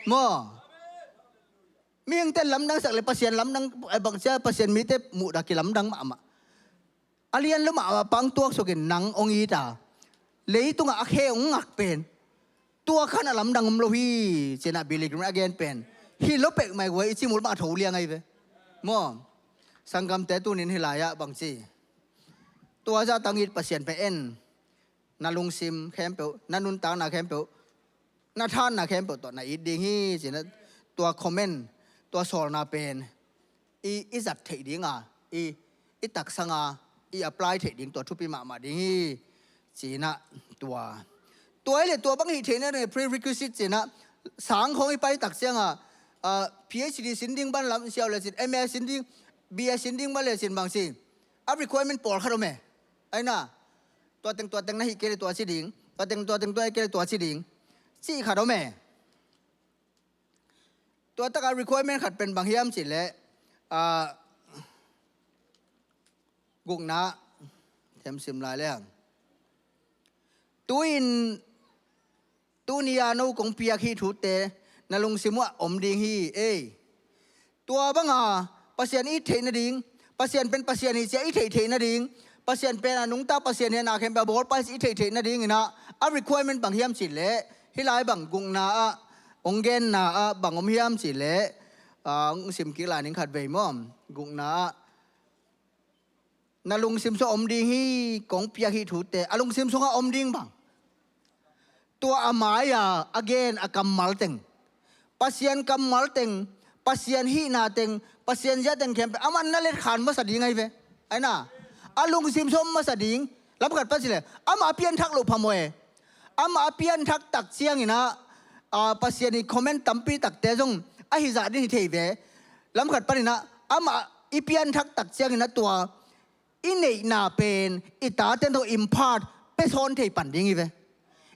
Maw? Mihingte lamdang sak le Pasian lamdang, eh, bangcia Pasian mite muhdah kilamdang mahmah. A lian lo mahmah pa hong tuaksukin nang hong it a, leitungah a khe hong ngak pen, tua khan a lamdang om lo hi, ci-in ah Billy Graham a gen pen. Hi lo pek mai guai, i cimul bang a tho liang ahi ve. Maw? Sanggamte, tunin hih lai-ah bang ci. Tua zah tang it Pasian pen en. Na lungsim khempeuh, na nuntakna khempeuh, na thahatna khempeuh tawh na it ding hi, ci-in ah tua comment, tua sawlna pen i, i zat theih ding a, i, i taksang a, i apply theih ding tua thupi mahmah ding hi, ci-in ah tua. Tua hi le tua bang hih theihna ding prerequisite ci-in ah, sang khawng i pai tak ciangah, ah, P H D sin ding ban lam siau le cin, M A sin ding, B A sin ding ban le cin bang ci. A requirement pawlkhat om e. Aina, tua teng, tua teng na hih kei le tua ci ding, tua teng, tua teng, tua hih kei le tua ci ding, cih khat om e. Tua takah requirement khat pen bang hiam cih leh, ah, gukna, themsim lai le hang. Tu-in, tuni-a no kong piak hih thute na lungsim uh ah om ding hi, ei. Tua banga Pasian it theih nading, Pasian pen Pasian hi ci-a i theih theih nading, Pasian pen a nungta Pasian hi a, na khempeuh a bawlpa hi ci-a i theih theih nadingin ah, a requirement bang hiam cih leh, hih lai bang gukna ah, hong genna ah bang om hiam cih leh, ah, hong sim kik lai ning khat vei maw, gukna ah. Na lungsim sungah om ding hi, kong piak hih thute a lungsim sungah om ding bang. Tua a mai-a a gen a kammal teng, Pasian kammal teng, Pasian hihna teng, Pasian zia teng khempeuh amah na letkhan masa ding ahi ve. Aina, a lungsim sawm masa ding. Lamkhat pan sileh amah a pianthak loh phamawh e. Amah a pianthak tak cianginah, a, Pasian i comment tampi takte zong ahi zah din hi thei ve. Lamkhat paninah amah i pianthak tak cianginah tua i neihna pen i tate tawh impart, pia sawn thei pan ding hi ve.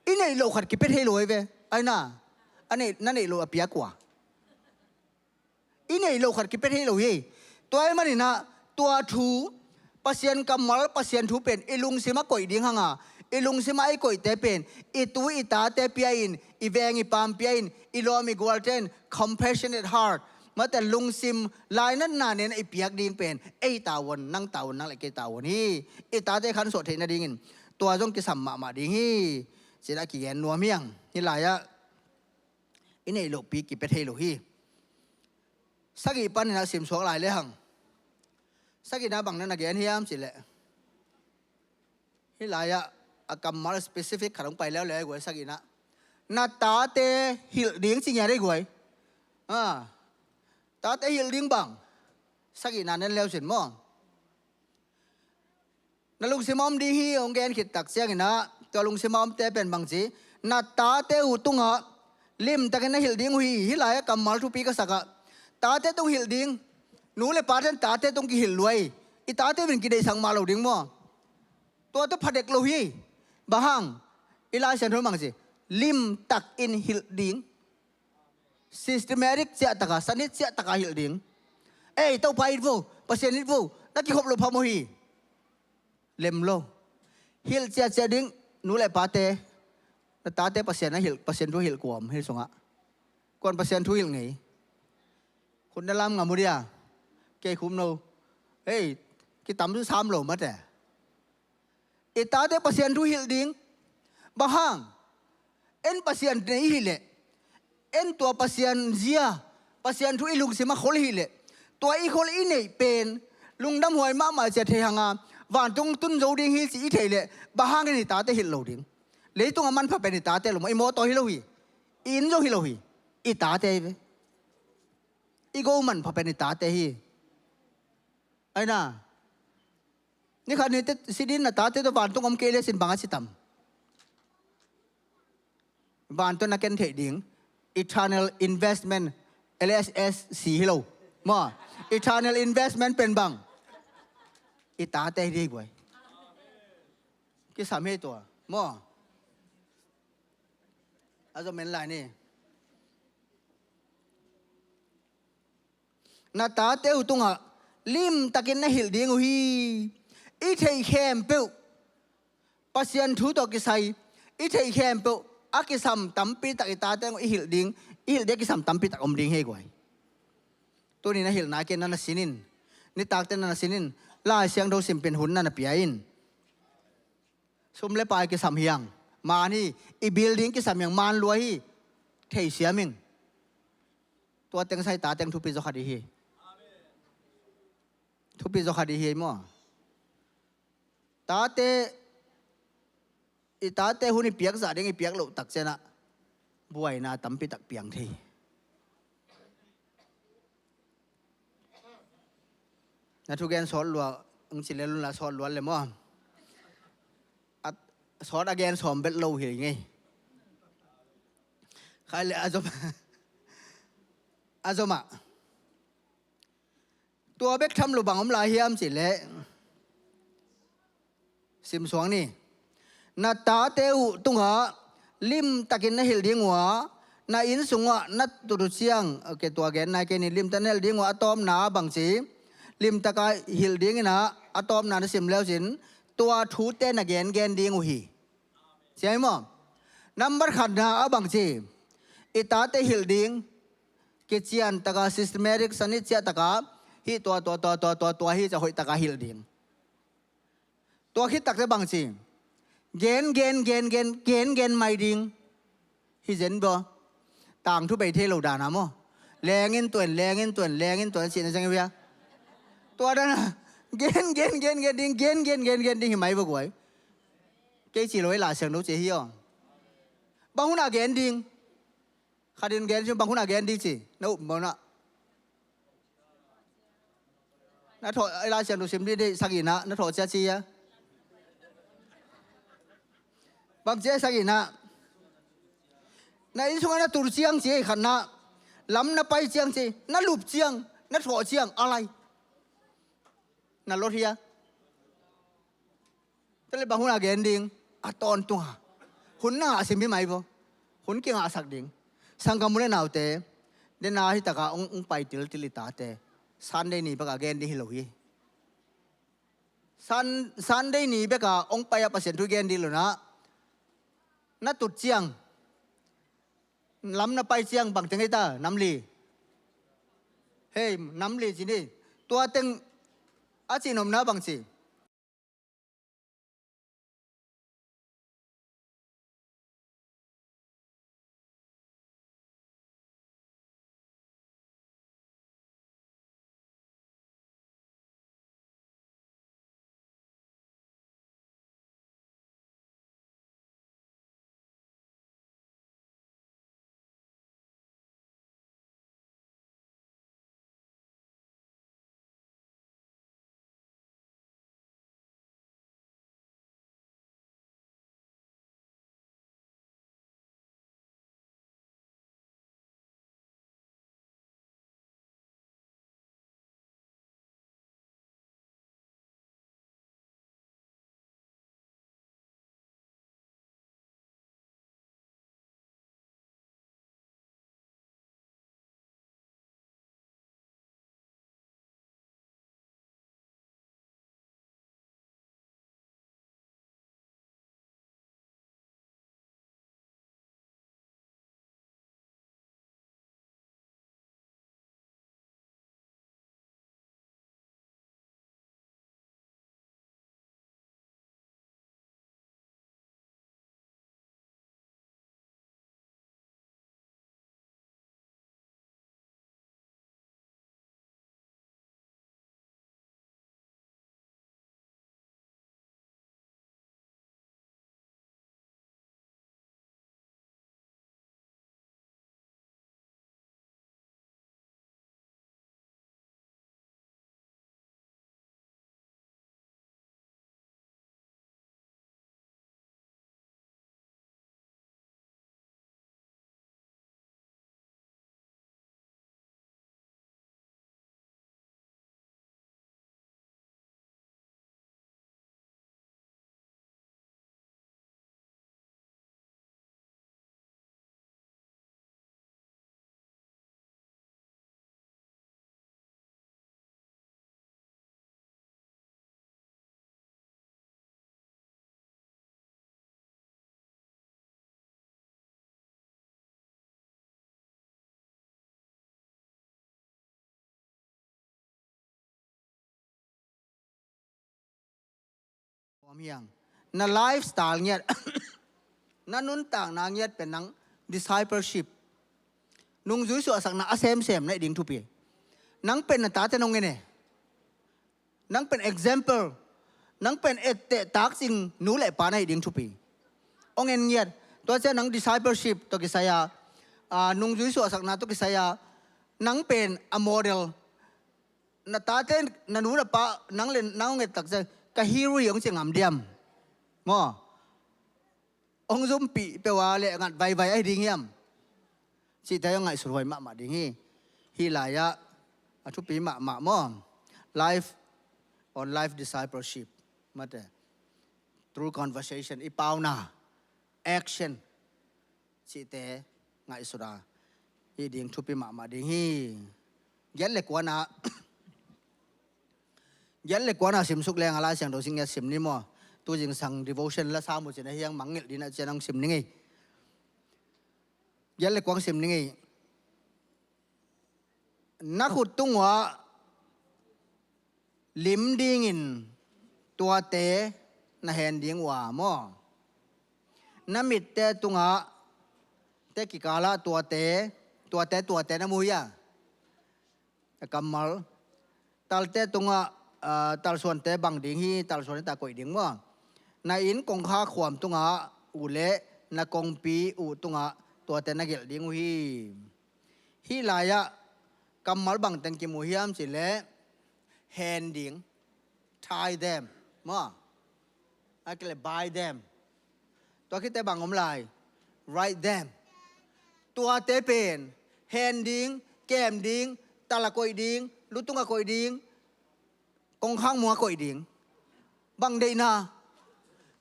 I neih loh khat kipia thei lo hi ve. Aina, a neih, na neih loh a piak uh a, i neih loh khat kipia thei lo hi. Tua ahih maninah tua thu, Pasian kammal, Pasian thu pen i lungsim a koih ding hanga, i lungsim a i koihte pen i tu i tate pia in, i veng i paam pia in, i lawm i gualte in compassionate heart, mate lungsim lainatna nen i piak ding pen ei tavuan, nang tavuan, nang le kei tavuan hi. I tate khansuah theih nadingin tua zong kisam mahmah ding hi. Cinah kigen nuam hiang. Hih lai-ah i neih lohpi kipia thei lo hi. Sagih paninah simsuak lai lehang, sagihna bang na na gen hiam cihleh, hih lai-ah a kammal specific khat hong pai leuleu hi guai. Sagihna, na tate hilh ding ci ngiat hi guai. A, tate hilh ding bang, sagihna nen leusin maw. Na lungsim a om ding hi hong gen khit tak cianginah tua lungsim a omte pen bangci, na tate uh tungah limtakin na hilh ding uh hi. Hih lai-ah kammal thupi ka sakah, tate tung hilh ding. Nu le pate in tate tung kihilh lua hi. I tate uh in kideihsak mah lo ding maw. Tua tawh phadek lo hi. Bang hang? I Lai Siangtho bangci, limtakin hilh ding. Systematic ciahtaka, sanit ciahtaka hilh ding. Ei, Topa it vo, Pasian it vo, na kikhop loh phamawh hi. Lem lo. Hilh ciahciah ding, nu le pate, na tate Pasian a hilh, Pasian thu hilh kuam hih sungah. Kuan Pasian thu hilh ngei. Khut na lam ngam uh dia. Kei khum no. Ei, kitam tu sam lo mate. I tate Pasian thu hilh ding. Bang hang? En Pasian nei hileh, en tua Pasian zia, Pasian thu i lungsim a khol hileh, tua i khol i neih pen lungdamhuai mahmah cia thei hanga, vantung tun zo ding hi ci i theih leh, bang hangin i tate hilh lo ding? Leitungah manpha pen i tate lo maw, i mawtaw hi lo hi. I inn zong hi lo hi. I tate hi ve. I go manpha pen i tate hi. Aina, ni khat ni teh si ding, na tate tawh vantung om kei le cin bang a ci tam? Vantung na ken theih ding eternal investment, L S S C hi lo maw. Eternal investment pen bang? I tate hi ding hi guai. Kisam hi tua maw. A zom en lai ni. Na tate uh tungah limtakin na hilh ding uh hi. I theih khempeuh, Pasian thu tawh kisai, i theih khempeuh a kisam tampi tak i tate uh i hilh ding, i hilh ding a kisam tampi tak om ding hi guai. Tuni na hilh nai kei na na sin in, nitakte na na sin in, Lai Siangtho sim pen hun na na pia in. Sum le pai kisam hiang, man hi, i building kisam hiang, man lua hi. Thei siam ing. Tua teng sai ta teng thupi zaw khat i hi. Thupi zaw khat i hi maw? Tate, i tate hun i piak zah ding i piak loh tak cianah buaina tampi tak piang thei. Na thugen sawt lua, ung ci le lun la sawt lua le maw? A sawt a gen sawm bet lo hi ngei. Khai le a zom, a zomah. Tua bek tham lo bang om lai hiam ci le. Simsuang ni. Na tate uh tungah limtakin na hilh ding uh a, na inn sungah na tut uh ciang, okay, tua gen nai kei ni, limtak na hilh ding uh a, a tawpna bangci, limtaka hilh dingin a, a tawpna na sim leucin, tua thute na gengen ding uh hi. Cia hi maw? Nambat khatna a bangci, i tate hilh ding, kician taka, systematic, sanit ciah taka, hih tua, tua, tua, tua, tua, tua, hih cia hoih taka hilh ding. Tua khit takte bangci, gen, gen, gen, gen, gen, gen mai ding. Hi zen bua. Tangthu bei thei lo dana maw? Lengin tuan, lengin tuan, lengin tuan, cihna zeng hi via. Tua dana, gen, gen, gen, gen ding, gen, gen, gen, gen ding hi mai bua guai. Kei ci lo hi la siang no ci hi aw. Bang huna gen ding. Khatin gen ci bang huna gen ding ci. Na up mawna. Na thawh, ei Lai Siangtho sim dih dih, sagihna na thawh cia ci a. Bang cia sagihna. Na inn sungah na tur ciang ci, khatna. Lam na pai ciang ci, na lup ciang, na thawh ciang, a lai. Na lot hia. Tua leh bang hun a gen ding, a tawntung a. Hun na ngah sim hi mai vo. Hun kingahsak ding. Sanggam u le naute, den a hi taka ong, ong pai tiltil i tate. Sunday ni bek a gen ding hi lo hi. Sun-, Sunday ni bek a ong pai a Pasian thu gen ding lo na. Na tut ciang. Lam na pai ciang bang teng hi ta, nam li. Hei, nam li ci ni. Tua teng a cihnopna bang ci. Om hiang. Na lifestyle ngiat. Na nuntakna ngiat pen nang discipleship. Nungzui suahsakna a semsem na hih ding thupi. Nang pen na tate nong en e. Nang pen example. Nang pen etteh takcing nu le pa na hih ding thupi. Ong en ngiat. Tua ciang nang discipleship tawh kisai a, a, nungzui suahsakna tawh kisai a, nang pen a model. Na tate, na nu, na pa, nang le nang ong et tak ciang, ka hero hi ong ci ngam diam. Maw. Ong zumpih peuh a leh ngat vaivai ahi ding hiam? Cihte ong ngaihsut huai mahmah ding hi. Hih lai-ah a thupi mahmah maw. Life on life discipleship. Mate. Through conversation, i pauna, action. Cihte ngaihsut a hih ding thupi mahmah ding hi. Giat le kuana, giat le kuana simsuk leng a Lai Siangtho sing ngiat sim ni maw. Tu zingsang devotion la sam uh cin a hiang mangngilh ding a cian hong sim ni ngei. Giat le kuang sim ni ngei. Na khut tungah lim dingin tuate na hen ding uh a maw. Na mitte tungah te kikalah tuate, tuate, tuate na mu hi a. A kammal. Talte tungah, ah, talsuante bang ding hi, talsuan hi ta koih ding maw. Na inn kongkha khuam tungah uh le na kongpi uh tungah tuate na gelh ding uh hi. Hih lai-ah kammal bang teng kimu hiam cih leh, Hen ding, tie them, maw, a kile buy them. Tua khit teh bang om lai? Ride them. Tuate pen hen ding, kem ding, tal a koih ding, lutung a koih ding, kongkhak mung a koih ding. Bang deihna?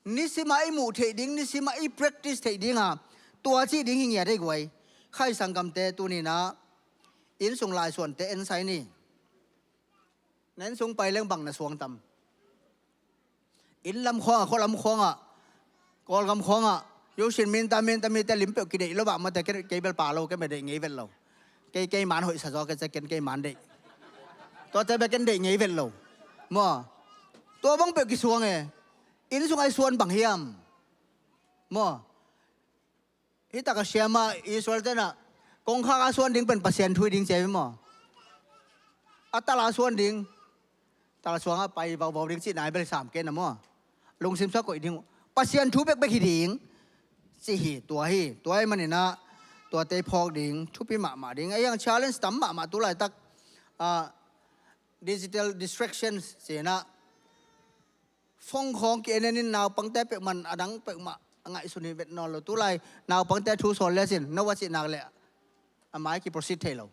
Nisimah i muh theih ding, nisimah i practice theih dinga tua cih ding hi ngiat ei guai. Khai sanggamte, tuninah innsung laisuante en sai ni. Na innsung pai leng bang na suang tam? Inn lam khuangah, khua lam khuangah, Kawlgam khuangah, yusin minta minta mite lim peuh kideih lo bah mate, kei bel pa lo, kei bel deih ngei vet lo. Kei, kei man hoihsa zaw, kei cia ken kei man deih. Tuate bel ken deih ngei vet lo. Maw, tua bang peuh kisuang e. Innsung ai suan bang hiam? Maw, hih taka siama Israel tenah kongkhak a suan ding pen Pasian thu hi ding cia hi maw? A tal a suan ding, tal suangah pai vauvau ding cih nai bel sam kei na maw? Lungsim suak koih ding uh, Pasian thu bekbek hi ding cih hi. Tua hi, tua hi maninah tuate i phawk ding thupi mahmah ding. Ei ang challenge tam mahmah tu laitak, ah, digital distractions cinah phone khawng ki-en en in naupangte peuhmah, a dang peuhmah a ngaihsun hi vet nawn lo. Tulai naupangte thu sawl lecin no a cih nak leh a mai ki proceed thei lo.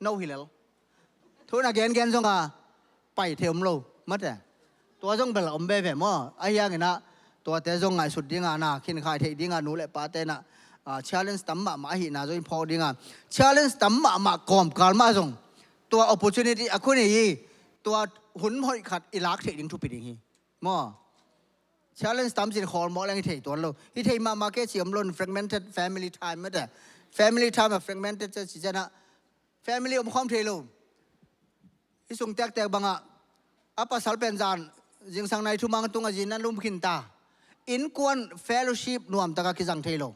No hi lel. Thu na gengen zonga pai thei om lo mate. Tua zong bel a om veve maw? Ahi hanginah tuate zong ngaihsut dinga na khinkhai theih dinga nu le pate nah, ah, challenge tam mahmah ahihna zong i phawk dinga, challenge tam mahmah kawmkal mah zong tua opportunity a khun hi. Tua hun hoih khat i lak theih ding thupi ding hi. Maw? Challenge tamcin khawlmawh leng hi thei tuan lo. Hi thei mahmah kei ci om lo, fragmented family time mate. Family time a fragmented ci cianah family om khawm thei lo. Hi sung tektek bangah a pasal pen zan zingsang nai thumang tungah zin nan lum khin ta. Innkuan fellowship nuamtaka kizang thei lo.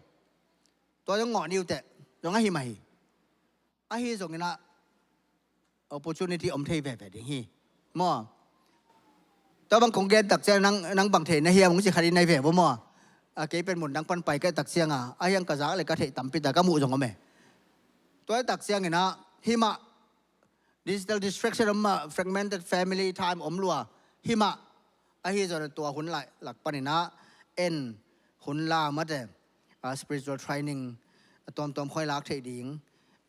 Tua zong ngawh ni uh teh, zong ahi mah hi. Ahi zonginah opportunity om thei veve ding hi. Maw? Tua bang kong gen tak ciang nang, nang bang thei na hiam ung ci khat i nai ve vo maw? A kei pen mun dang pan pai ka tak cianga, a hiang ka zak le ka theih tampi tak ka muh zong om e. Tua tak cianginah himah digital distraction om mah, fragmented family time om lua himah. Ahi zongin tua hun lai lak paninah en hun la mate, ah, spiritual training a tuamtuam khoi lak theih ding.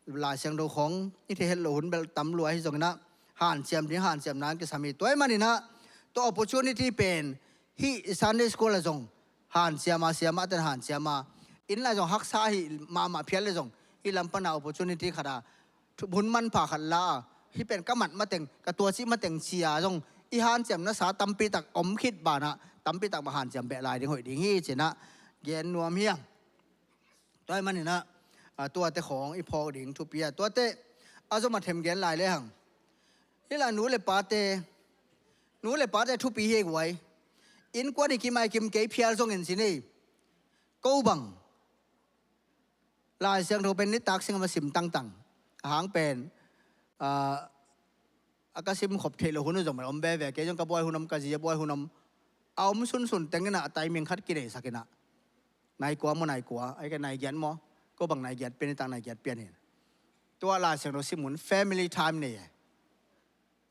Lai Siangtho khawng i thei het lo hun bel tam lua hi zonginah hanciam ding, hanciam nang kisam hi. Tua hi maninah tua opportunity pen hih Sunday school a zong hanciama, siamah ten hanciama, inn lai zong haksa hi mahmah phial le zong hih lam pana opportunity khata hun manpha khat la a, hih pen ka mat mateng, ka tuacih mateng cia zong i hanciamna sa tampi tak om khit banah tampi tak mah hanciam beh lai ding hoih ding hi cinah gen nuam hi ang. Tua hi maninah, ah, tuate khawng i phawk ding thupi a, tuate a zom a them gen lai le hang. Hih la nu le pate, nu le pate thupi hi ei guai. Innkuan i kim ai kim kei phial zongin ci nei. Ko bang Lai Siangtho pen nitak singam a sim tangtang. A hang pen, ah, a ka sim khop theih lo hun uh zong om veve, kei zong ka buai hun om, ka zi a buai hun om. A om sunsun tenginah a timing khat kineisakinah nai kua maw, nai kua, ai ka nai giat maw? Ko bang nai giat pian, nitak nai giat pian hi. Tua Lai Siangtho sim hun family time nei e.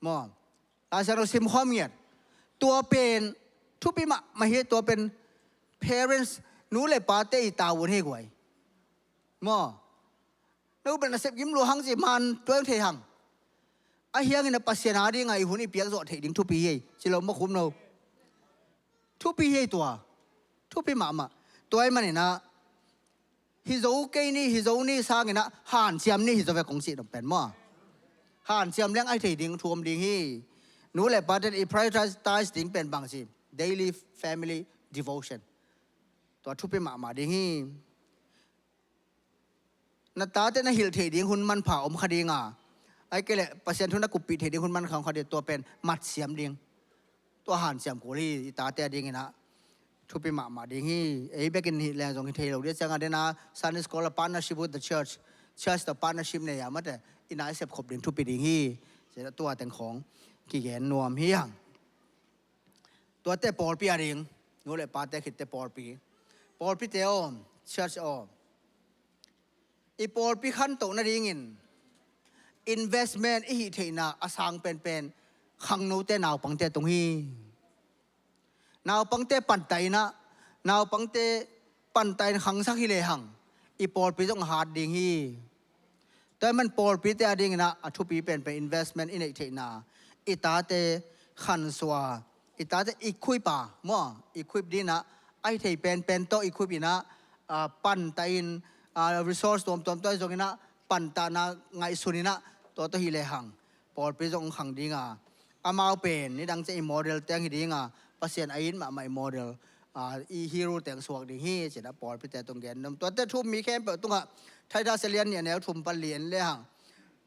Maw? Lai Siangtho sim khawm ngiat. Tua pen thupi mahmah hi, tua pen parents, nu le pate i tavuan hi guai. Maw? No bel na sep gim lua hang ci man tua thei hang. A hiangin a Pasian a dinga i hun i piak zawh theih ding thupi hi ei. Ci lo maw khum no? Thupi hi ei tua. Thupi mahmah. Tua hi maninah hi zo kei ni, hi zo ni sanginah hanciam ni hi zo ve kong cih dong pen maw? Hanciam leng ahi thei ding thu om ding hi. Nu le pate i prioritize ding pen bang ci, daily family devotion. Tua thupi mahmah ding hi. Na tate na hilh theih ding hun manpha om kha dinga, ai kei leh Pasian thu na kuppih theih ding hun man kha om kha ding, tua pen matsiam ding. Tua hanciam kul hi, i tate a dinginah thupi mahmah ding hi. Ei bekin hih leng zong hi thei lo dih cianga dena Sunday school a partnership with the church, church to partnership nei a mate i nai sep khop ding thupi ding hi. Tua teng khawng kigen nuam hi hang. Tuate pawlpi a ding, nu le pate khitte pawlpi. Pawlpite aw, church aw, i pawlpi khantoh nadingin investment i hih theihna a sang penpen khangnote naupangte tung hi. Naupangte pantah inah, naupangte pantah in khangsak hi lehang i pawlpi zong a hat ding hi. Tua ahih man pawlpite a dinginah a thupi penpen investment i neih theihna, i tate khansua, i tate equip a maw, equip dinginah a hi thei penpen tawh equip inah, a, pantah in, a, resource tuamtuam tawh hi zonginah pantahna ngaihsun inah tua tawh hi lehang pawlpi zong hong khang dinga, amau pen nidang ciang i model teng hi dinga, Pasian a it mahmah i model, a, i hero teng suak ding hi cinah pawlpite tung gen nuam. Tuate thu um mi khempeuh tungah Titus a lian nih a neu thum pan li en lehang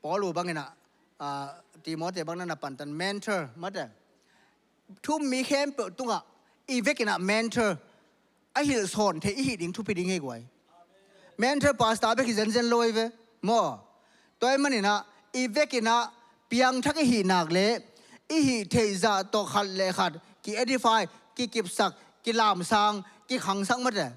Paul uh banginah, a, Timothy bang na na pantan mentor mate. Thu um mi khempeuh tungah i vekinah mentor a hilhsawn theih i hih ding thupi ding hi guai. Mentor pastor bek hi zenzen lo hi ve maw. Tua ahih maninah i vekinah piangthak i hih nak le i hih theih zah tawh khat le khat ki-edify, kikipsak, kilamsang, kikhangsak mate.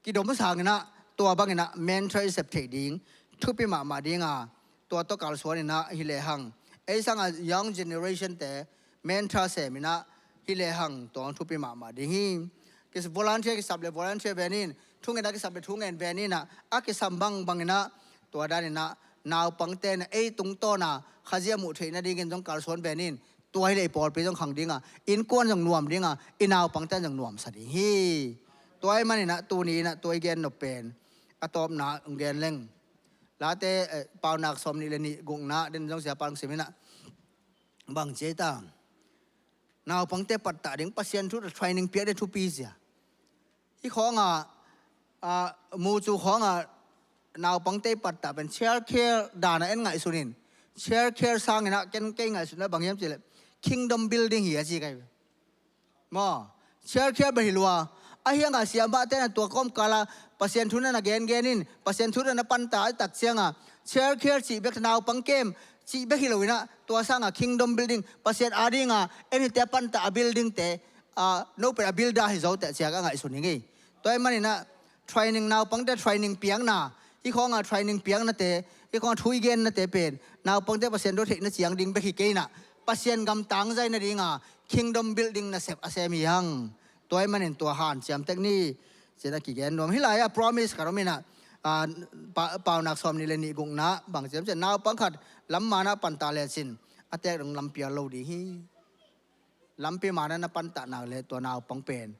Kidomsang inah tua banginah mentor i sep theih ding thupi mahmah dinga, tua tawh kalsuan inah hi lehang ei sanga young generation te mentor sem inah hi lehang tua thupi mahmah ding hi. Kis-, volunteer kisap le volunteer venin, thungen a kisap le thungen veninah a kisam bangbang inah tua daninah naupangte na ei tungtawna Khazih a muh theih nadingin zong kalsuan venin, tua hi leh i pawlpi zong khang dinga, innkuan zong nuam dinga, i naupangte zong nuamsa ding hi. Tua ahih maninah tuni inah tua i gen nop pen a tawpna hong gen leng. Late, eh, Paunak sawm nih le nih gukna den zong sia pang siminah bang ci ei ta. Naupangte pattah ding Pasian thu training piak ding thupi sia. Hih khawngah, a, mucu khawngah naupangte pattah pen childcare dana en ngaihsun in. Childcare sanginah ken kei ngaihsutna bang hiam cihleh kingdom building hi a ci kai. Maw, childcare bel hi lua. Ahi hangah siamahte na tua kawmkala Pasian thu na na gengen in, Pasian thu na na pantah a tak cianga childcare cih bek, naupang kem cih bek hi loinah tua sanga kingdom building, Pasian a dinga en hite a pantah a building te, a, no pen a builder hi zo teh ciak a ngaihsun hi ngei. Tua ahih maninah training, naupangte training piakna, hih khawngah training piaknate, hih khawngah thu i gennate pen naupangte Pasian thu a theihna ciang ding bek hi kei inah Pasian gam tangzai nadinga kingdom building nasep a sem hi hang. Tua ahih manin tua hanciam tek ni cinah kigen nuam. Hih lai-ah promise khat om inah, a, Pa-, Paunak sawm nih le nih gukna bang ciam ciah, naupang khat lam manah pantah lecin a tek dong lampi a lo ding hi. Lampi manah na pantah nak le tua naupang pen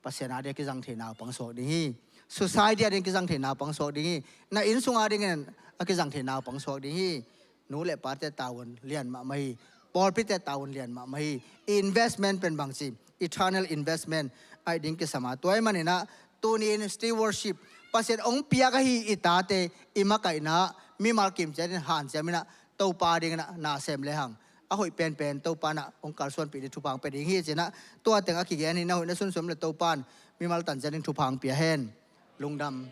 Pasian a ding a kizang thei naupang suak ding hi. Society a ding a kizang thei naupang suak ding hi. Na inn sung a dingin a kizang thei naupang suak ding hi. Nu le pate tavuan lian mahmah hi. Pawlpite tavuan lian mahmah hi. I investment pen bang ci, eternal investment a hi ding kisam a. Tua ahih maninah tuni in stewardship, Pasian hong piak ahi i tate i makaihna mimal kim ciatin hanciam inah Topa dinginah na sem lehang a hoih penpen Topa inah hong kalsuanpih ding thupha hong pia ding hi cinah tua teng a kigen hi. Na hoih na sunsuam le Topa in mimal tan ciatin thupha hong pia hen. Lungdam.